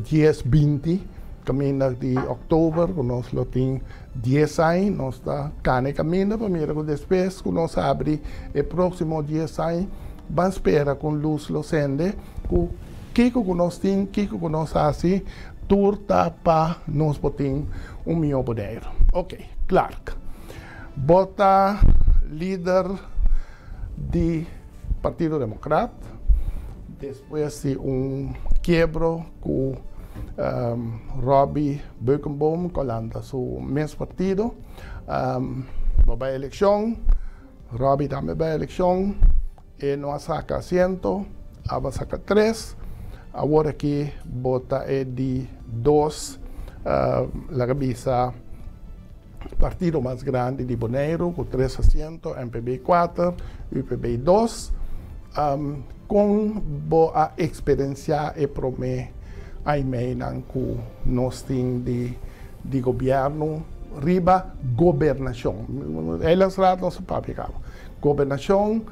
dies 20 kaminda di òktober ku nos lo tin 10 aña, nos ta kana e kaminda pa mira ku despues ku nos habri e próksimo 10 aña ban spera ku un lus lo sende ku kiko ku nos tin, kiko ku nos hasi tur ta pa nos por tin un mihó Boneiru. Oke, Clark, bo ta lider di Partido Democrat, despues di un kiebro ku Robby Beukenboom ku a lanta su mes partido, bo bai elekshon, Robby tambe bai elekshon, e no a saka asiento, aba saka tres, awor aki bo ta e di dos, laga bisa. Partido mas grandi di Boneiru ku tres asiento, MPB kuater, UPB dos. Kon bo a eksperensiá e promé aimeinan ku nos tin di di gobièrnu riba gobernashon? Eilandsraad nos a papia kaba. Gobernashon,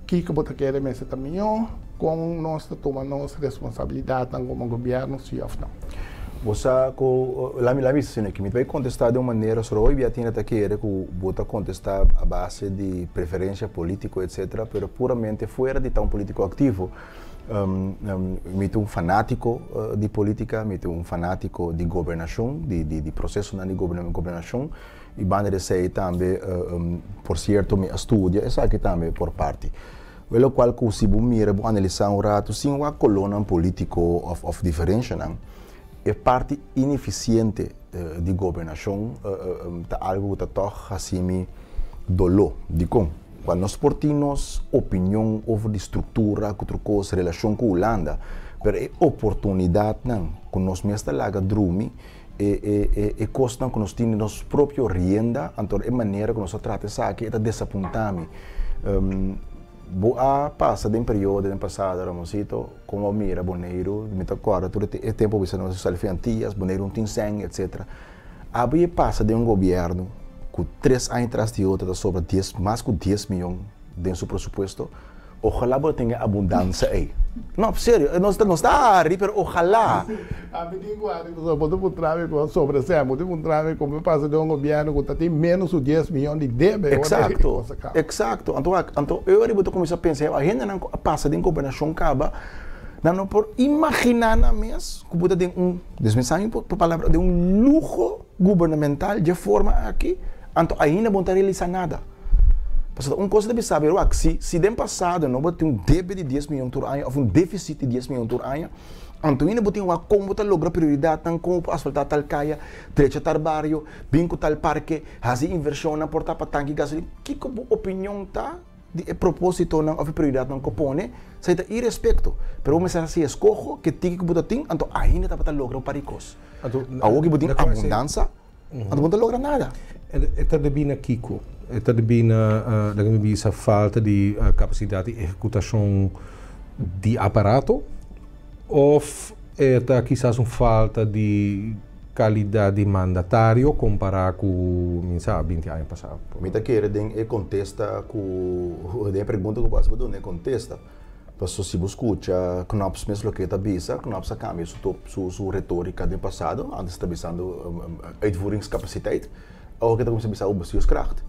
kiko bo ta kere mester ta mihó? Kon nos ta tuma nos responsabilidatnan komo gobièrnu, si òf no? Bo sa ku, lami lami bisa asina aki, mi ta bai kontestá den un manera solo hoy bia tin ta kere ku bo ta kontestá a base di preferensia polítiko etsetera, pero puramente fuera di ta un polítiko aktivo. Mi ta un fanátiko di polítika, mi ta un fanátiko di gobernashon, di di di prosesonan di gobernashon i banda di esei tambe por sierto mi a studia esaki tambe por parti. Wèl lokual ku si bo mira, bo analisá un ratu sin wak kolónan polítiko òf òf diferenshanan, e parti inefisiente di gobernashon ta algu ku ta tòg hasi mi doló. Dikon? Cual nos por tin nos opinion over di structura cu tur cos, relacion cu Hulanda, pero e oportunidadnan cu nos mes ta laga drumi, e e e e cosnan cu nos tin den nos propio rienda, anto e manera cu nos ta trata esaki e ta desapunta mi. Bo a pasa den periodo den pasado, Ramoncito, con bo a mira Boneiru, mi ta corda tur e tempo bisa nos a sali fi Antillas, Boneiru no tin sèn, etcetera. Abo e pasa den un gobierno cu tres aña tras di otro ta sobra dies mas cu dies miyon den su presupuesto, ojalá bo tenga abundansa ey. No, serio, nos ta nos ta hari pero ojalá. Ami tin cu hari pasobra bo ta puntra mi cu a sobra sèn, bo ta puntra mi con bo pasa den un gobierno cu ta tin menos cu dies miyon di debe ora e cosa caba. Exacto, anto wak, anto e ora bo ta cuminsa pensa, hendenan cu a pasa den gobernacion caba, nan no por imagina nan mes cu bo ta den un. Dus mi sa mi por palabra den un luho gubernamental dje forma aki, anto ainda bo no ta realisa nada. Pasobra un kos ta bisa bo, wak, si si den pasado no bo tin un debe di dies miyon tur aña òf un defisit di dies miyon tur aña, anto ainda bo tin wak kon bo ta logra prioridatnan, kon bo por asfaltá tal kaya, drecha tal bario, bin ku tal parke, hasi invershonnan, por tapa tanki gasolin. Kiko bo opinion ta? Di e propósitonan òf e prioridatnan ku pone, esei ta irespekto. Pero bo mester hasi eskoho ke tiki ku bo ta tin, anto ainda tabata logra un par di kos. Awor ku bo tin abundansa, anto bo no ta logra nada. E ta debí na kiko? E ta debí na, laga mi bisa, falta di kapasidat di ehekutashon di aparato? Òf e ta kisas un falta di Calidad di mandatario compara cu mi sa 20 aña pasa. Mi ta kere den e contesta cu den e pregunta cu bo haci bo duna e contesta. Paso si bo scucha Knops mes loke e ta bisa, Knops a cambia su top su su retorica den pasado, antes e ta bisando uitvoeringscapaciteit, awor e ta cuminsa bisa awo bestuurskracht.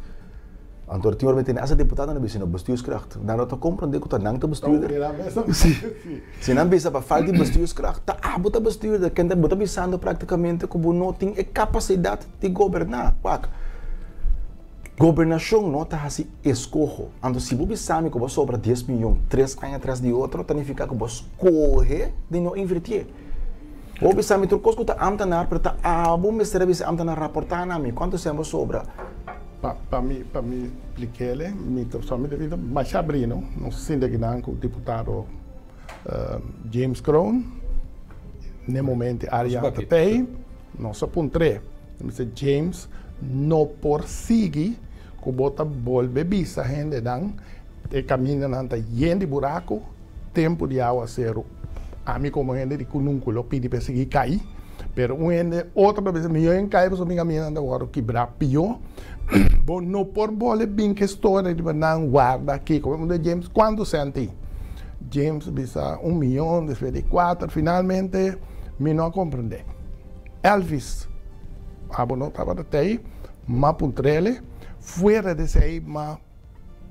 Anto tin ora mi tene hasta diputadonan a bisa no bestuurskracht. Nan no ta komprondé ku ta nan ta bestuurder. Si. Si nan bisa pa falta di bestuurskracht, ta abo ta bestuurder. Kende bo ta bisando praktikamente ku bo no tin e kapasidat di goberná. Wak, gobernashon no ta hasi eskoho. Anto si bo bisa mi ku bo sobra dies miyon tres aña tras di otro, ta nifiká ku bo skohe di no invertié. Bo bisa mi tur kos ku ta ámtenar, pero ta abo mester a bisa ámtenar raportá na mi kuantu sèn bo sobra. Pa pa mi pa mi splik'ele, mi ta solamente bisa masha brino, nos sinti akinan ku diputado James Kroon, n'e momento Arjan ta tei, nos a puntr'é, mi bisa James no por sigui ku bo ta bolbe bisa hendenan e kamindanan ta yen di buraku, tempu di awaseru ami komo hende di kununku lo pidi pa e sigui kai, pero un hende otro ta bisa mihó en kai pasobra mi kaminda ta wòrdu kibrá pió, bo no por bole bin ku e storia riba nan warda kiko. Mi puntra James kuantu sènt tin? James a bisa un miyon despues di kuater finalmente mi no a komprendé. Elvis abo no tabata tei, m'a puntr'ele, fuera di esei m'a.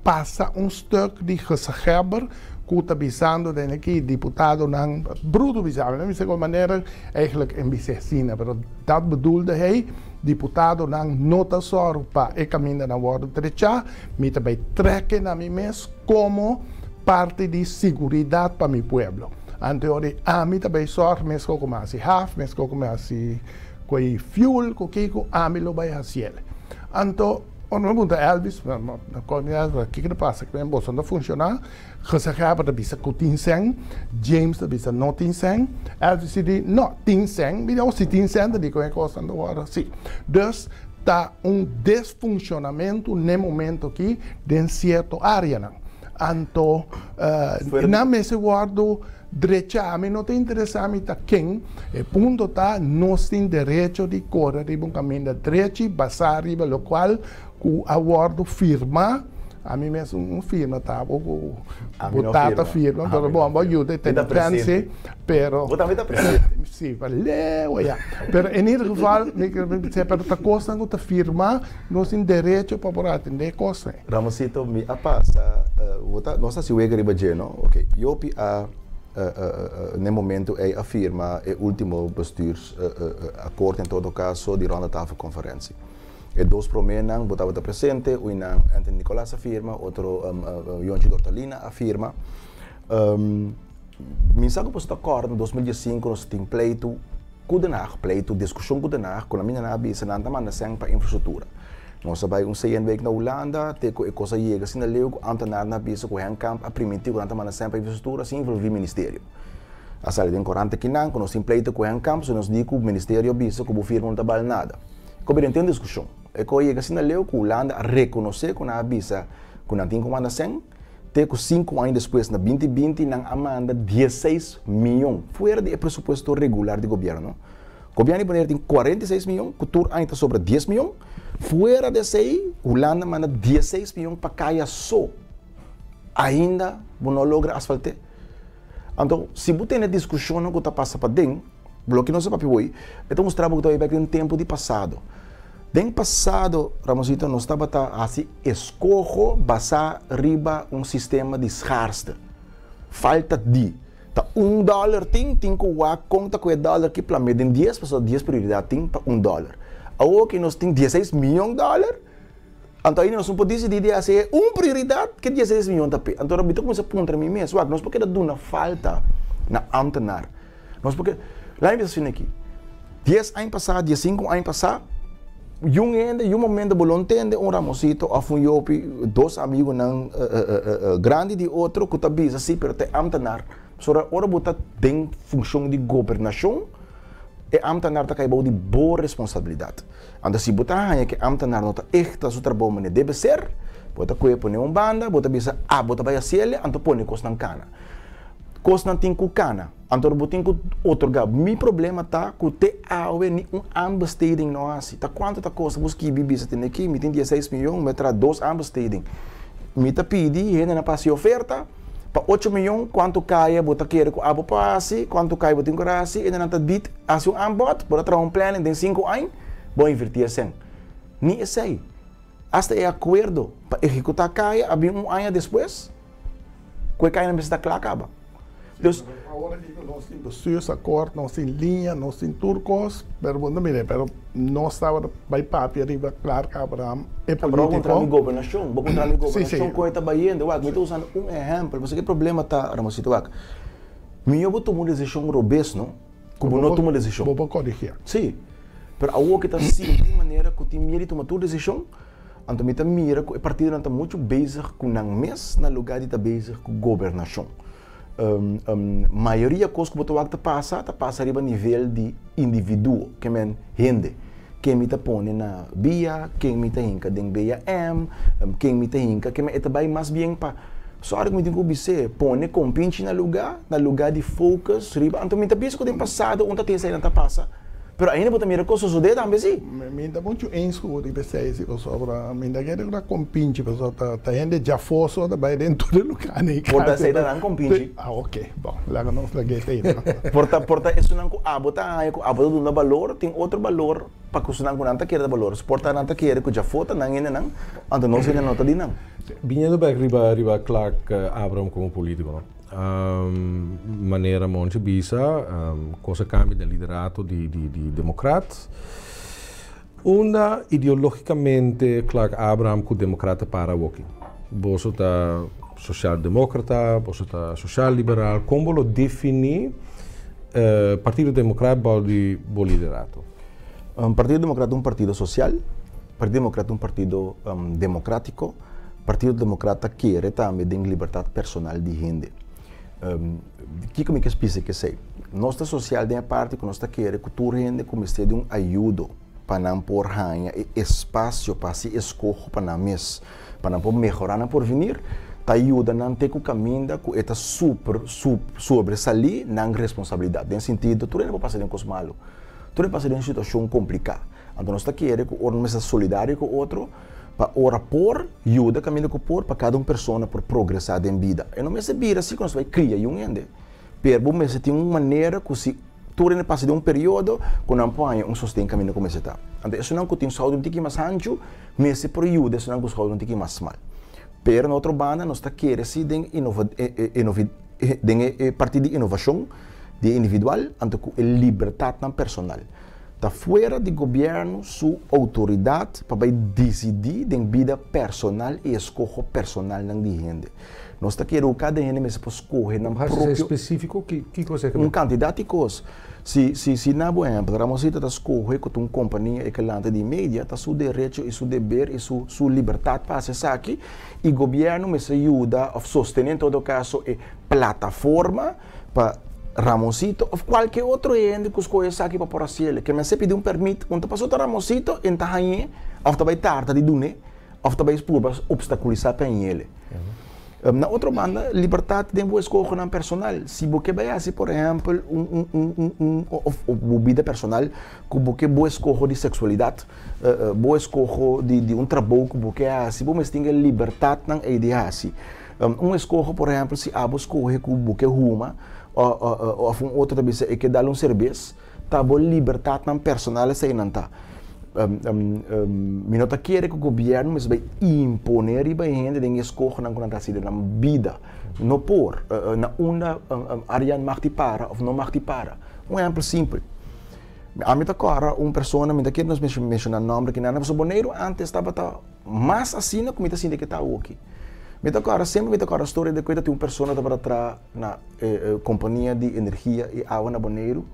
Pasa un stuk di gezaghebber ku ta bisando den aki diputadonan bruto bisa, mi no bisa ku manera eigenlijk en bisa asina, pero dat bedoelde hij, diputadonan no ta sòru pa e kamindanan wòrdu trechá, mi ta bai trèk na mi mes komo parti di siguridat pa mi pueblo. Anteori ami ta bai sòru meskos ku mi hasi haf, meskos ku mi hasi ku e fuel ku kiko, ami lo bai hasiel. Anto. Ora mi puntra Elvis, kiko ta pasa ku boso no ta funshoná? Gezaghebber ta bisa ku tin sèn, James ta bisa no tin sèn, Elvis si di no tin sèn, mi di oh si tin sèn ta dikon e kosnan ta wòrdu hasi. Dus ta un desfunshonamentu n'e momento aki den sierto áreanan. Anto nan mester wòrdu drechá. Mi no ta interesá mi ta ken. E punto ta nos tin derecho di kore riba un kaminda drechi basá riba lokual ku a wòrdu firmá. Ami mes un firma ta bo ku bo tata firma, pero bon bo yuda e tene prensi, pero. Bo tambe ta presente. Si, pa leu ayá. Pero en ieder geval mi ke bisa pero ta kosnan ku ta firmá, nos tin derecho pa por atendé e kosnan. Ramosito, mi a pasa, bo ta, nos a hasi wega riba dje, no? Oke, Jopi a Na e momento ei a firma e último bestuursakkoord en todo kaso di Ronde Tafel Conferentie. E dos proménan bo tabata presente, uinan Anthony Nicolaas a firma, otro Yonchi Dortalina a firma. Mi sa ku boso ta kòrda na 2015 nos tin pleitu ku Den Haag, pleitu, diskushon ku Den Haag, ku na mi nan a bisa nan ta manda sèn pa infrastruktura. Nos a bai un CN week na Hulanda te ku e kos a yega asina leu ku ámtenarnan a bisa ku Henk Kamp a primintí ku nan ta manda sèn pa infrastruktura sin involví ministerio. A sali den korant akinan ku nos tin pleito ku Henk Kamp, so nos di ku ministerio a bisa ku bo firma no ta bal nada. Ku bira tin un diskushon. E kos a yega asina leu ku Hulanda a rekonosé ku nan a bisa ku nan tin ku manda sèn, te ku sinku aña despues na 2020 nan a manda 16 mion fuera di e presupuesto regular di gobièrnu. Gobièrnu di Bonaire tin 46 mion, ku tur aña ta sobra 10 mion. Fuera di esei, Hulanda manda 16 mion pa kaya so. Ainda bo no a logra asfalt'é. Anto, si bo tene diskushonnan ku ta pasa paden, loke nos a papia hoy, e ta mustra bo ku ta bai bek den tempu di pasado. Den pasado, Ramonsito, nos tabata hasi eskoho basá riba un sistema di schaarste, falta di. Ta un dòler tin, tin ku wak kon ta ku e dòler ki plam'é den dies, pasobra dies prioridat tin pa un dòler. Awor ki nos tin dieseis mion dòler, anto ainda nos no por disidí di hasi e un prioridat ke dieseis mion ta p'e. Anto mi ta kuminsá puntra mi mes, wak, nos por keda duna falta na ámtenar. Nos por keda, laat mi bisa asina aki, dies aña pasá, diesinku aña pasá, Yun hende, yun momento bo lo ntende un Ramosito of un Jopi, dos amigunan grandi di otro ku ta bisa si pero ta e amtenar. Pasobra ora bo ta den funshon di gobernashon, e amtenar ta kai bou di bo responsabilidat. Anto si bo ta haña ku e amtenar no ta ehta su trabou manera debe ser, bo ta kohe pone un banda, bo ta bisa ah bo ta bai hasiel anto pone kosnan kana. Kosnan tin ku kana. Anto bo tin ku otorgá. Mi problema ta ku te awe ni un aanbesteding no hasi. Ta kuantu ta kosta bo skibi bisa tene aki mi tin dieseis miyon mi a traha dos aanbesteding. Mi ta pidi hendenan pa hasi oferta pa ocho miyon kuantu kaya bo ta kere ku abo por hasi, kuantu kaya bo tin ku hasi, hendenan ta bid hasi un aanbod, bo ta traha un planning den sinku aña bo a invertí esei. Ni esei. Asta e akuerdo pa ehekutá kaya a bin un aña despues ku e kayanan mester ta kla kaba. Dus. Awor aki ku nos tin bestuursakkoord, nos tin liña, nos tin tur kos, pero bo no mira, pero nos tabata bai papia riba Clark Abraham, e Pero bo polítiko. kontra mi gobernashon, bo kontra mi Sí, gobernashon sí. kon e ta bayendo, wak, mi ta usando un ehèmpel, pasobra e problema ta, Ramosito, wak, mihó bo tuma un desishon robes, no, ku bo no tuma desishon. Bo por korigié. Sí, pero awor ki ta sinti manera ku tin miedu di tuma tur desishon, anto mi ta mira ku e partidonan ta muchu bezig ku nan mes na lugá di ta bezig ku gobernashon. Mayoria kos ku bo ta wak ta pasa, ta pasa riba nivel di individuo, ke men hende. Ken mi ta pone na bia, ken mi ta hinka den BAM, ken mi ta hinka, ke men e ta bai mas bien pa, sorry ku mi tin ku bis'é, pone kompinchi na lugá, na lugá di focus riba, anto mi ta bisa ku den pasado un ta tin eseinan ta pasa. Pero ainda bo ta mira kos sosodé tambe si. Mi ta muchu eens ku bo riba esei si pasobra mi ta kere ku ta kompinchi pasobra ta hende djafoso ta bai den tur e lugar nei Por ta esei ta nan kompinchi. Ah ok bon laga nos laga esei no. Por ta por ta esunnan ku abo ta haña ku abo ta duna balor tin otro balor pa ku esunnan ku nan ta kere da balor. Por ta nan ta kere ku djafó ta nan hendenan anto nos hende no ta di nan. Biniendo bek riba riba Clark Abraham komo politiko no. Manera Monchi bisa, cos a cambia den liderato di di Democrat. Unda ideologicamente Clark Abraham cu Democrat ta para awoki? Boso ta social democrata, boso ta social liberal, con bo lo defini Partido Democrat bao di bo liderato? Partido Democrat ta un partido social, Partido Democrat ta un partido democratico. Partido Democrat ta kere tambe den libertat personal di hende. Kiko mi ke spisa ku esei? Nos ta sosial den e parti ku nos ta kere ku tur hende ku mester di un ayudo pa nan por haña e espasio pa hasi eskoho pa nan mes, pa nan por mehorá nan porvenir, ta yuda nan te ku kaminda ku e ta super sobresalí nan responsabilidat. Den sentido, tur hende por pasa den kos malu, tur hende pasa den un situashon kompliká. Anto nos ta kere ku ora nos mester solidario ku otro, Pa ora por yuda kaminda ku por pa kada un persona por progresá den bida. E no mester bira si ku nos bai kria yu un hende, pero bo mester tin un manera ku si tur hende pasa den un periodo ku nan por haña un sosten kaminda ku mester ta. Anto esunnan ku tin skouder un tiki mas hanchu mester por yuda esunnan ku skouder un tiki mas smal. Pero na otro banda nos ta kere si den den e parti di inovashon di e individual anto ku e libertatnan personal. Ta fuera di gobièrnu su outoridat pa bai disidí den bida personal i eskoho personalnan di hende. Nos ta kere ku kada hende mester por skohe nan propio. Spesífiko kiko esei? Un kantidat di kos. Si si si na bo ehèmpel Ramosito ta skohe ku ta un kompania e kelante di media ta su derecho i su deber i su su libertat pa hasi esaki i gobièrnu mester yuda òf sostené en todo kaso e plataforma pa Ramosito of kualke otro hende ku skohe esaki pa por hasiel. Ke mester pidi un permit, un ta paso ta Ramosito en ta hañ'é of ta bai tarda di dun'é of ta bai purba opstakulisá pa hañ'el. Na otro banda, libertat den bo eskohonan personal. Si bo ke bai hasi por ehèmpel un un un un un of bo bida personal ku bo ke bo eskoho di seksualidat, bo eskoho di di un trabou ku bo ke hasi, bo mester tin e libertatnan ei di hasi. Un eskoho, por ehèmpel, si abo skohe ku bo ke huma òf un otro ta bisa e ke dal un serbes, ta bo libertatnan personal eseinan ta. Mi no ta kere ku gobièrnu mester bai imponé riba e hende den e eskohonan ku nan ta hasi den nan bida. No por. Na unda Arjan mag di para òf no mag di para. Un ehèmpel simpel. Ami ta kòrda un persona, mi ta kere nos menshoná nòmber kinan, pasobra Boneiru ántes tabata. Mas asina ku mi ta sinti ke ta awoki. Mi ta kòrda, semper mi ta kòrda storia di ku ta tin un persona tabata traha na e kompania di energia i awa na Boneiru.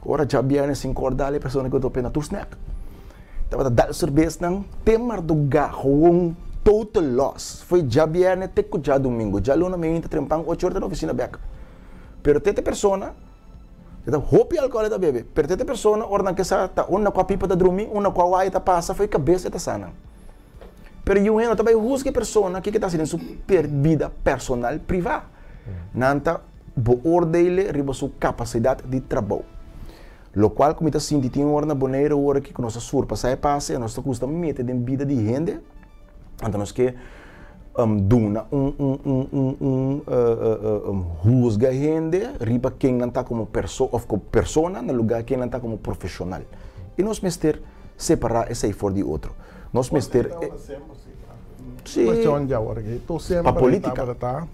Ora djabièrnè sin kòrda e persona ku ta ope na tur snèk. Tabata dal serbesnan te mardugá, gewoon total loss. Foi djabièrnè te ku djadumingu. Djaluna meinta trempan ocho ora ta na ofisina bèk. Pero te te persona. E ta hopi alcohol e ta bebe, pero te persona ora nan ke sa ta unda kua pipa ta drumi, unda kua waya ta pasa fo'i kabes e ta sa nan. Pero yu hende no ta bai husga e persona kiko e ta hasi den su bida personal privá. Nan ta beoordele riba su kapasidat di trabou. Lokual ku mi ta sinti tin ora na Boneiru awor aki ku nos a surpasá e pase i nos ta gusta mete den bida di hende. Anto nos ke duna un un un un un un huzga hende riba ken nan ta komo perso òf komo persona na lugá ken nan ta komo profeshonal. I nos mester separá esei for di otro. Nos mester Sí. Cuestion di awor aki. Tu Pa semper política. tabata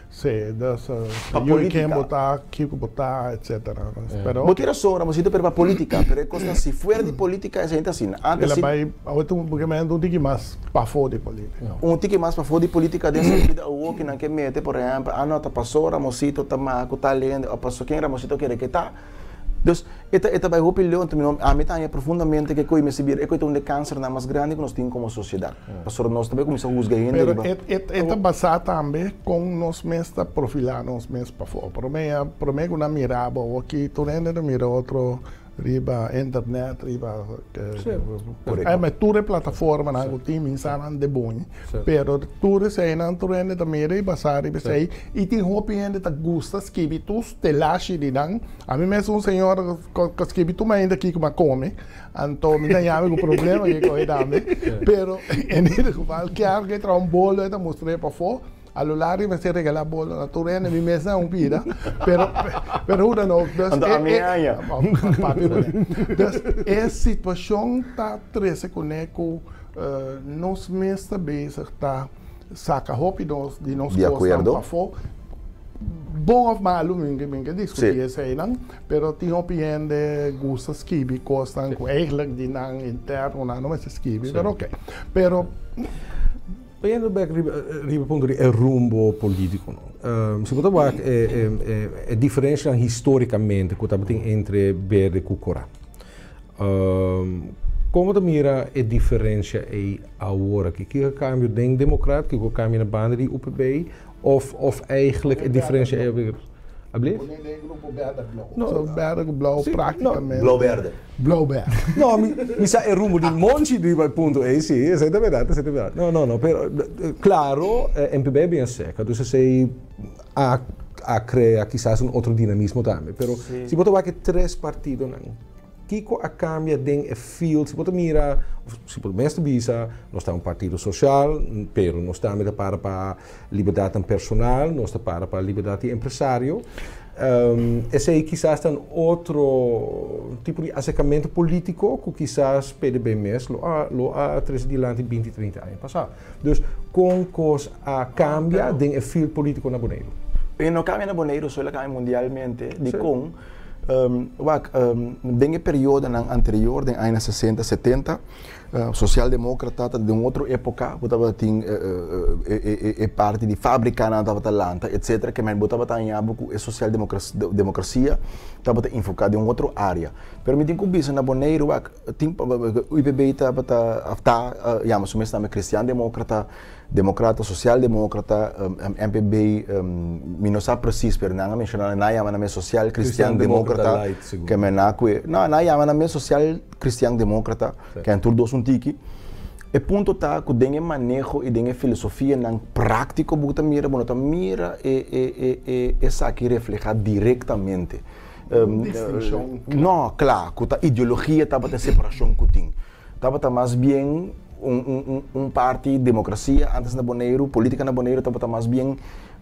Sí, dus Pa yu política. ken bo ta, kiko bo ta, etcetera. Pero Bo tin rason, Ramosito, pero pa política. Pero e kosnan si fuera di política esei ta asina. Antes El a si. bai awor ta un pokimente un tiki mas pafó di política. Un tiki mas pafó di política den sentido awor ki nan ke mete, por ehempel, ah no, ta paso Ramosito ta maha ku tal hende o paso ken Ramosito kere ke ta. Dus, e ta e ta bai hopi leu, anto mi no, ami ta haña profundamente ke koe mester bira e koe ta un di e kansernan mas grandi ku nos tin komo sosiedat. Pasobra nos ta bai kuminsá husga hende Pero riba. e e e ta basá tambe kon nos mes ta profilá nos mes pafó. Promé ya, promé ku nan mira bo awoki tur hende ta mira otro riba internet, riba Korekto. Ai, tur e plataformanan ku tin mi sa nan de boni. Pero tur eseinan tur hende ta mira i basá riba esei i tin hopi hende ta gusta skibi tur stelashi di nan. Ami mes un señor ku skibi tur mainta kiko mi a kome, anto mi ta yami ku problema kiko e dame. Pero en ieder geval kier ku e traha un bolo e ta mustr'é pafó. A lo largo mi mester regalá bolo na tur hende, mi mes na un pida. Pero pero hoe dan ook, dus Anto ami haña. Papi kuné. Dus e situashon ta trese kuné ku nos mes ta bezig ta saka hopi nos di nos Di kosnan akuerdo. pafó. Bon òf malu mi mi ke diskutí eseinan, pero tin hopi hende gusta skibi kosnan ku eigentlik di nan interno nan no mester skibi, pero oke. Pero. Bayendo bek riba riba punto di e rumbo politico no. Si bo ta wak e e e diferencianan historicamente cu tabatin entre berde cu cora. Como ta mira e diferencia ey awor aki? Kico a cambio den Democrat? Kico a cambia na banda di UPB? Of of eigenlijk e diferencia ey Alblief? Pone den grupo berde blauw. No. So berde cu blauw Sí, no. practicamente. Blauw berde. Blauw berde. No, mi, mi sa e rumbo di Monchi riba e punto ey, sí, esey ta berdad, esey ta berdad. No, no, no, pero claro, NPB a bien seca, dus esey a a crea kisas un otro dinamismo tambe. Pero si bo ta wak e tres partidonan, Kiko a kambia den e field? Si bo ta mira, of si bo mes ta bisa, nos ta un partido sosial, pero nos tambe ta para pa liberdatnan personal, nos ta para pa liberdat di empresario. Esei kisas ta un otro tipo di aserkamentu polítiko ku kisas PDB mes lo a lo a trese dilanti binti, trinta aña pasá. Dus kon kos a kambia den e field polítiko na Boneiru? E no cambia na Boneiru so, el a cambia mundialmente. Dikon? Wak, den e periodonan anterior, den añanan sesenta, setenta, sosialdemókrata ta den un otro époka, bo tabatin e parti di fábrikanan tabata lanta, etcétera, ke men bo tabata haña bo ku e sosialdemokrasia tabata enfoká den un otro área. Pero mi tin ku bisa na Boneiru, wak, tin UPB tabata, ta yama su mes tambe kristiandemókrata, Democrata, Socialdemocrata, MPB, mi no sa precies, pero nan a menciona, nan a yama nan mes Social Cristian Democrata, ke men a kue, no, nan a yama nan mes Social Cristian Democrata, ke nan tur dos un tiki. E punto ta ku den e maneho i den e filosofianan práktiko bo ta mira, bo no ta mira e e e e esaki reflehá direktamente. Un distinshon kla. No, kla, ku ta ideologia tabata e separashon ku tin. Tabata mas bien un un un parti demokrasia antes na Boneiru, politika na Boneiru tabata mas bien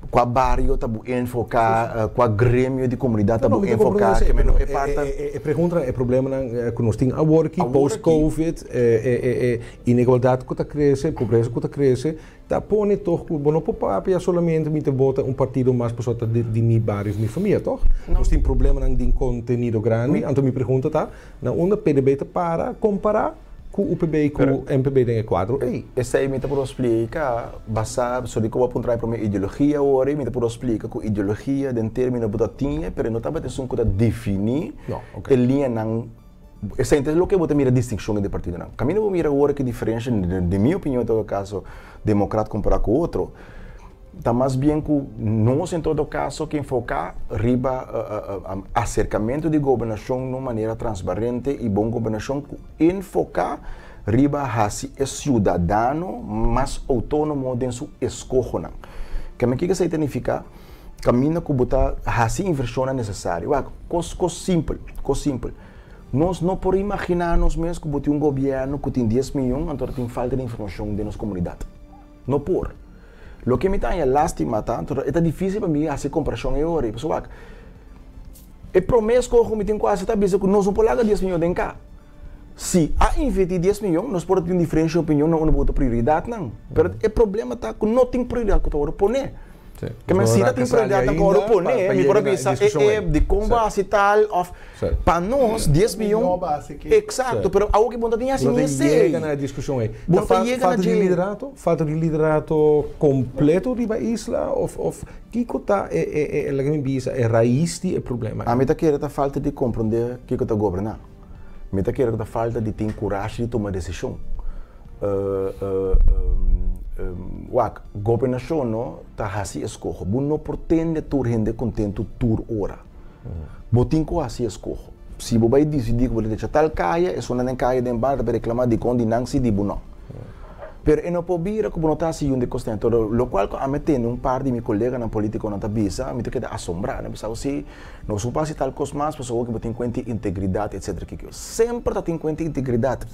kua bario ta bu enfoká, kua gremio di komunidat ta bu enfoká, ke men no e parta. E pregunta, e problemanan ku nos tin awor aki, post covid, e inegualdat ku ta krese, pobresa ku ta krese, ta pone tog ku bo no por papia solamente mi ta bota un partido mas pasobra ta di mi bario of mi famia, tog? Nos tin problemanan di kontenido grandi, anto mi pregunta ta, Na unda PDB ta para kompará ku UPB i ku MPB den e kuadro ei? Esei mi ta por splika basá so di ku bo a puntra mi promé ideologia awor ei mi ta por splika ku ideologia den término bo ta tin e pero e no tabata esun ku ta definí e liñanan esei ta loke bo ta mira distinkshon entre partidonan. Kaminda bo mira awor ki diferensha den mi opinion en todo kaso demokrat kompará ku otro. Ta mas bien ku nos en todo kaso ke enfoká riba aserkamentu di gobernashon na un manera transparente i bon gobernashon ku enfoká riba hasi e siudadano mas outónomo den su eskohonan. Keme kiko esei ta nifiká? Kaminda ku bo ta hasi invershonnan nesesario. Wak, kos kos simpel, kos simpel. Nos no por imaginá nos mes ku bo tin un gobièrnu ku tin dies miyon anto ta tin falta di informashon den nos komunidat. No por. Loke mi ta haña lástima ta, e ta difísil pa mi hasi komparashon e ora ei. Pasobra wak, e promé eskoho ku mi tin ku hasi ta bisa ku nos no por laga dies miyon den ka. Si a invertí dies miyon, nos por a tin diferensha di opinion na unda bo ta prioridatnan. Pero e problema ta ku no tin prioridat ku ta wòrdu poné. Ke men si ta tin prioridatnan ku wòrdu poné, mi por a bisa e e dikon bo a hasi tal òf pa nos dies miyon. Eksakto, pero awor ki bo no ta tin hasi ni esei. No ta yega na e diskushon ei. Bo no ta yega na dje. Falta di liderato? Falta di liderato kompleto riba isla òf òf kiko ta e e e laga mi bisa e rais di e problema ei? Ami ta kere ta falta di komprondé kiko ta goberná. Mi ta kere ku ta falta di tin kurashi di tuma desishon. Wak, gobernashon no ta hasi eskoho. Bo no por tende tur hende kontentu tur ora. Bo tin ku hasi eskoho. Si bo bai disidí ku bo ta drecha tal kaya, esunnan den kaya den banda ta bai reklamá dikon di nan si di bo no. Pero e no por bira ku bo no ta hasi yun di kos ten. Todo lokual ku ami tende un par di mi koleganan politikonan ta bisa, mi ta keda asombrá. Nan bisa, si nos no por hasi tal kos mas pasobra ku bo tin kuenta integridat etsetera kiko. Semper ta tin kuenta integridat.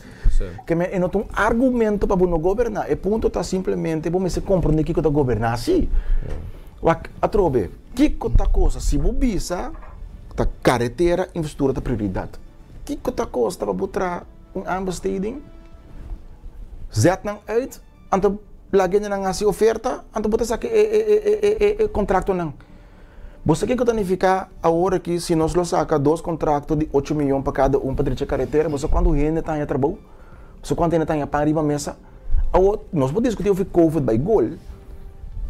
Ke men e no ta un argumento pa bo no goberná. E punto ta simplemente bo mester komprondé kiko ta goberná si. Wak atrobe, kiko ta kosa si bo bisa ta karetera, infrastruktura ta prioridat? Kiko ta kosta pa bo traha un aanbesteding? Zet nan uit, anto laga hende nan hasi oferta, anto bo ta saka e e e e e kontraktonan. Bo sa kiko ta nifiká awor aki si nos lo saka dos kontrakto di ocho miyon pa kada un pa drecha karetera? Bo sa kuantu hende ta haña trabou? Bo sa kuantu hende ta haña pan riba mesa? Awor, nos por diskutí ofi Covid bai gol,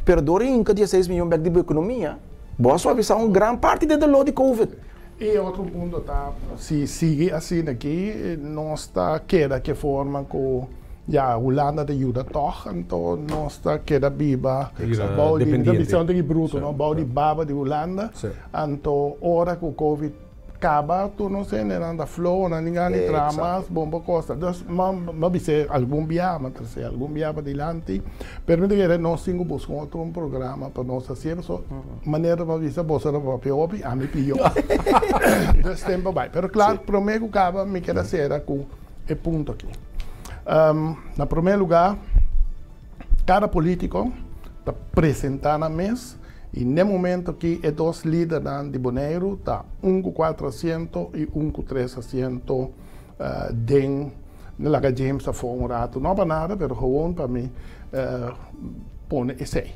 pero dor e hinka dieseis miyon bèk di bo ekonomia, bo a suavisá un gran parti di e doló di Covid. E otro punto ta, si sigui asina aki, nos ta keda ke forma ku ya Hulanda ta yuda tòg, anto nos ta keda biba bou di, mi ta bisa un tiki bruto no, bou di baba di Hulanda, anto ora ku Covid Kaba tur nos hendenan ta floho, nan tin gana di traha mas, bon pa kosta. Dus m'a bis'é algun bia, m'a tras'é algun bia padilanti, pero mi ta kere nos tin ku buska un otro programa pa nos hasié, pasobra manera m'a bisa boso ta papia hopi, ami pió. Dus tempu a bai. Pero klar, promé ku kaba mi kere sera ku e punto aki. Na promé lugá, kada polítiko ta presentá nan mes. I n'e momento aki e dos lidernan di Boneiru ta un ku kuater asiento i un ku tres asiento den laga James afó un ratu. No pa nada pero gewoon pa mi pone esei.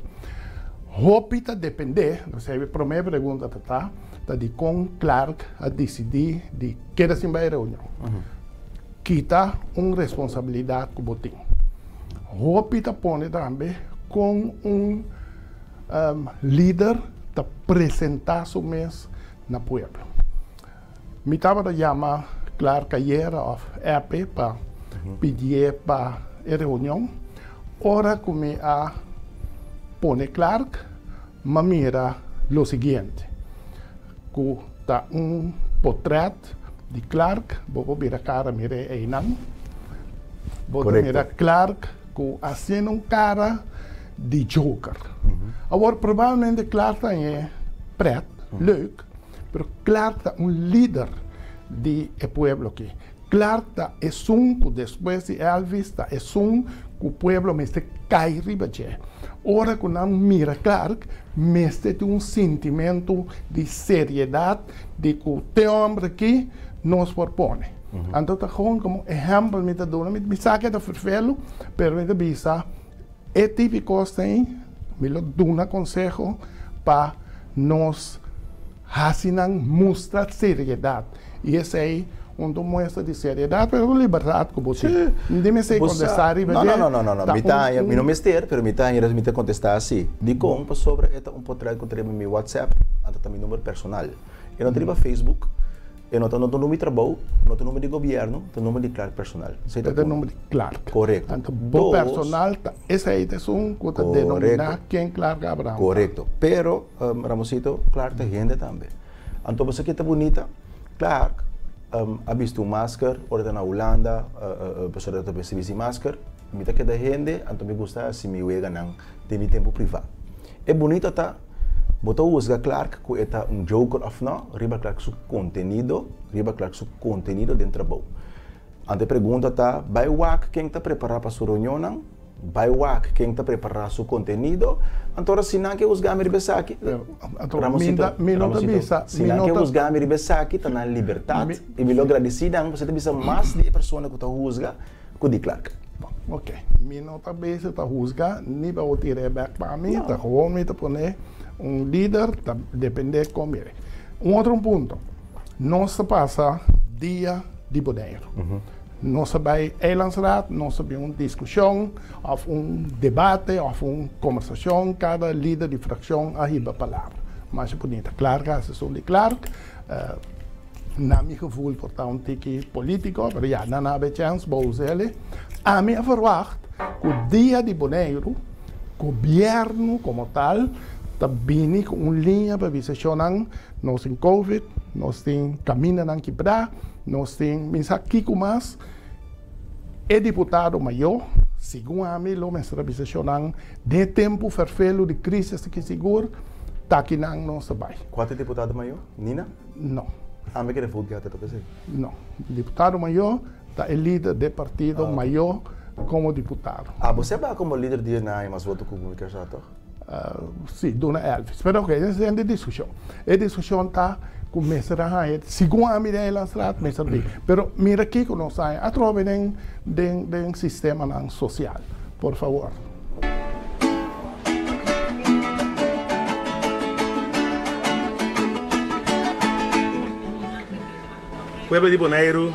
Hopi ta dependé, nos e promé pregunta ta ta, ta dikon Clark a disidí di keda sin bai e reunion. Kita un responsabilidat ku bo tin. Hopi ta pone tambe kon un lider ta presentá su mes na pueblo. Mi tabata yama Clark ayera òf app pa pidié pa e reunion. Ora ku mi a pone Clark, m'a mira lo siguiente, ku ta un potrèt di Clark, bo por bira kara mir'é einan. Bo ta mira Clark ku hasiendo un kara di joker. Awor probablemente Clark ta hañ'é prèt, leuk. Pero Clark ta un lider di e pueblo aki. Clark ta esun ku despues di Elvis ta esun ku pueblo mester kai riba dje. Ora ku nan mira Clark mester tin un sintimentu di seriedat di ku te homber aki nos por pone. Anto ta gewoon komo ehèmpel mi ta duna, mi sa ke ta ferfelu pero mi ta bisa e tipo di kos ei mi lo duna konseho pa nos hasi nan mustra seriedat i esei un ta un muestra di seriedat pero un libertat ku bo tin. Di mester kontestá riba No, dje no, no, no, no. ta Mi ta haña, un mi no mester, pero mi ta haña mi ta kontestá si. Dikon? Pasobra e ta un potrèt ku ta riba mi WhatsApp, anto ta mi number personal. E no ta riba Facebook. E no ta no ta number di trabou, no ta number di gobièrnu, ta number di Clark personal. Esei ta E ta uno. number di Clark. Korekto. Anto bo Dos. personal ta esei ta esun ku ta denominá Korekto. ken Clark Abraham ta. Korekto. Pero, Ramosito, Clark ta hende tambe. Anto bo sa ke ta bunita? Clark a bisti un masker ora e ta na Hulanda, pasobra e ta bisti bisti masker. Mi ta keda hende, anto mi gusta hasi mi weganan den mi tempu privá. E bunito ta, bo ta husga Clark ku e ta un joker òf nò riba Clark su kontenido, riba Clark su kontenido den trabou. Anto e pregunta ta, bai wak ken ta prepará pa su reunionnan, bai wak ken ta prepará su kontenido, anto ora si nan ke husga mi riba esaki, Anto mi Ramosito, ta, mi no ta Ramosito, bisa, si mi nan no ke ta, husga mi riba esaki ta nan libertat mi, i mi lo gradisí nan pasobra ta bisa mas di e persona ku ta husga ku di Clark. Bon, ok. Mi no ta bezig ta husga, ni pa bo tira e bek pa mi, ta gewoon mi ta pone un lider, ta depende kon mire. Un otro punto, nos ta pasa dia di Boneiru. Nos a bai Eilandsraad, nos a bin un diskushon òf un debate òf un kombersashon, kada lider di frakshon a hiba palabra. Masha bunita. Clark a hasi esun di Clark. Na mi gevoel por ta un tiki politico, pero ya, nan a habi chens, bo us'el. Ami a verwacht cu dia di Boneiru, gobierno como tal ta bini cu un liña pa bisa shownan, nos tin covid, nos tin camindanan kibrá, nos tin mi sa kico mas. E diputado mayor, segun ami, lo mester a bisa shownan, den e tempo ferfelu di crisis aki sigur, ta kinan nos ta bay. Cua ta e diputado mayor? Nina? No. Ami kere voet gata ta pesey. No. Diputado mayor ta e lider de partido mayor como diputado. Ah, bo seba como lider di na hay mas voto cu Wilker sa toch? Si, duna Elvis. Pero ok, esei ta e discusion. E discusion ta cu mester a haya, segun ami den Eilandstraat mester bin. Pero mira kico nos haya atrobe den den sistemanan social. Por favor. Pueblo di Boneiru,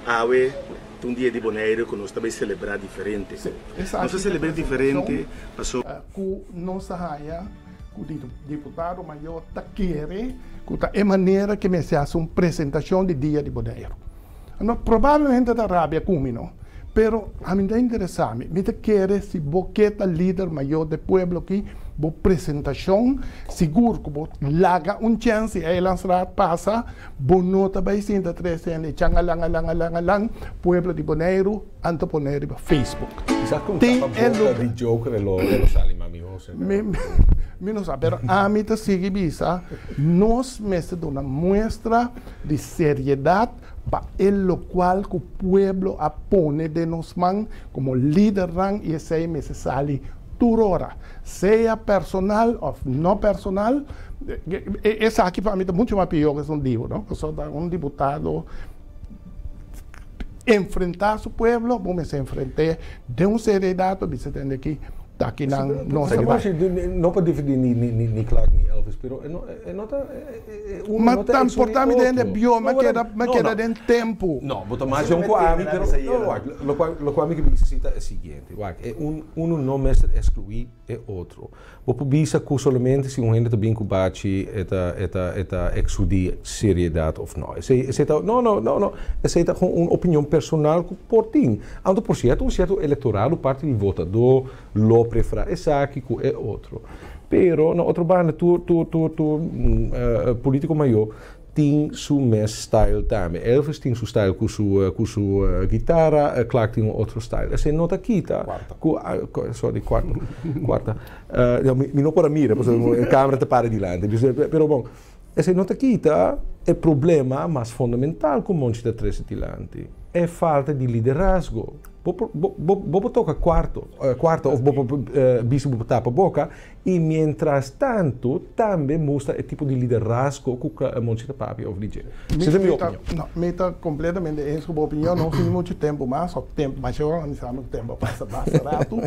awe ta un dia di Boneiru ku nos ta bai selebrá diferente. Nos ta selebr'é diferente pasobra. Ku nos ta haña ku diputado mayor ta kere ku ta e manera ke mester hasi un presentashon di dia di Boneiru. No, probablemente ta rabia ku mi no, pero ami ta interesa mi. Mi ta kere si bo ke ta lider mayor de pueblo aki, bo presentacion, sigur ku bo laga un chens di Eilandsraad pasa, bo no ta bai sinta trese hende changalangalangalangalang, pueblo di Boneiru, anto pone riba Facebook. Kisas ku un Tin tapa e boka lugar. di joker e lo e lo sali mas mihó seka. Mi mi no sa, pero ami ta sigui bisa, nos mester duna muestra di seriedat pa e lokual ku pueblo a pone den nos man komo lidernan i esei mester sali tur ora, sea personal òf no personal. Esaki pa mi ta muchu mas pió ku esun dibu, no? Pasobra un diputado enfrentá su pueblo, bo mester enfrent'é den un seriedat pa bisa tende aki. Taki nan nos ta bai. No pa defendé ni ni ni Clark ni Elvis, pero e no e no ta uno no ta excluí otro. Ma mi den bio, mi keda mi keda den tempu. No, bo ta mas jong ku ami, pero no wak, lokual lokual mi ke bisa si ta e siguiente, wak, e un uno no mester excluí e otro. Bo por bisa ku solamente si un hende ta bin ku bachi e ta e ta e ta eksudí seriedat òf nò. Esei esei ta no no no no esei ta un opinion personal ku por tin. Anto por sierto un sierto elektorado parti di votadó lo preferá esaki ku e otro. Pero na otro banda tur tur tur tur polítiko mayó tin su mes style tambe. Elvis tin su style cu su cu su guitara, Clark tin un otro style. Esey no ta kita cu sorry cuarto cuarta mi no por a mira pasobra e camera ta para dilanti pero bon esey no ta kita e problema mas fundamental cu Monchi ta trece dilanti e falta di liderazgo. Bo por bo bo por toca cuarto cuarta of bo por bisa bo por tapa boca Y mientras tanto tambe mustra e tipo di liderazgo cu Monchi ta papia over di dje. Esei ta mi opinion. No, mi ta completamente eens cu bo opinion. No tin mucho tempo mas, of tempo, mas yo organisa mi tempo a pasa basta rato.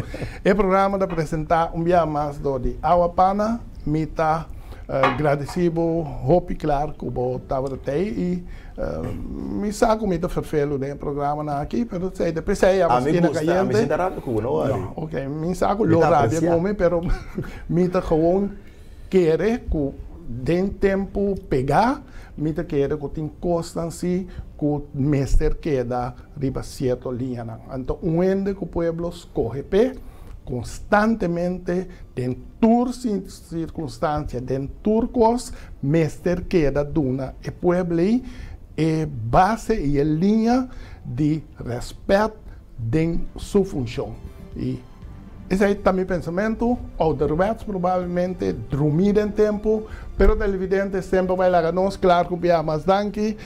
E programa ta presenta un bia mas door di Awa Pana. Mi ta gradeci bo hopi Clark cu bo tabata tey y Mi sa ku mi ta ferfelu den e programanan aki, pero esei ta p'esei a Mi skina gusta, mi kayente. sinta rabia ku bo, no worry. No, ok, mi sa ku Mi lo ta rabia apresiá. ku mi, pero mi ta gewoon kere ku den tempu pegá, mi ta kere ku tin kosnan si ku mester keda riba sierto liñanan. Anto un hende ku pueblo skohe p'e konstantemente den tur Sirkunstansia den tur kos mester keda duna e pueblo ei e base i e liña di rèspèt den su funshon. I esei ta mi pensamentu, ouderwets probablemente, drumí den tempu, pero televidente semper bai laga nos klar ku bia mas danki.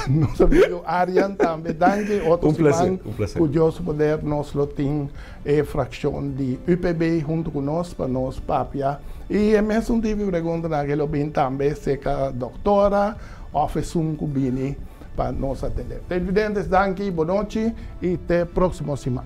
Nos amigo Arjan tambe danki. Otro siman ku Dios su poder nos lo tin E frakshon di UPB huntu ku nos pa nos papia i e mesun tipo di preguntanan ke lo bin tambe serka doktora òf esun ku bini pa nos atendé. Televidentes danki, bonochi i te próksimo siman.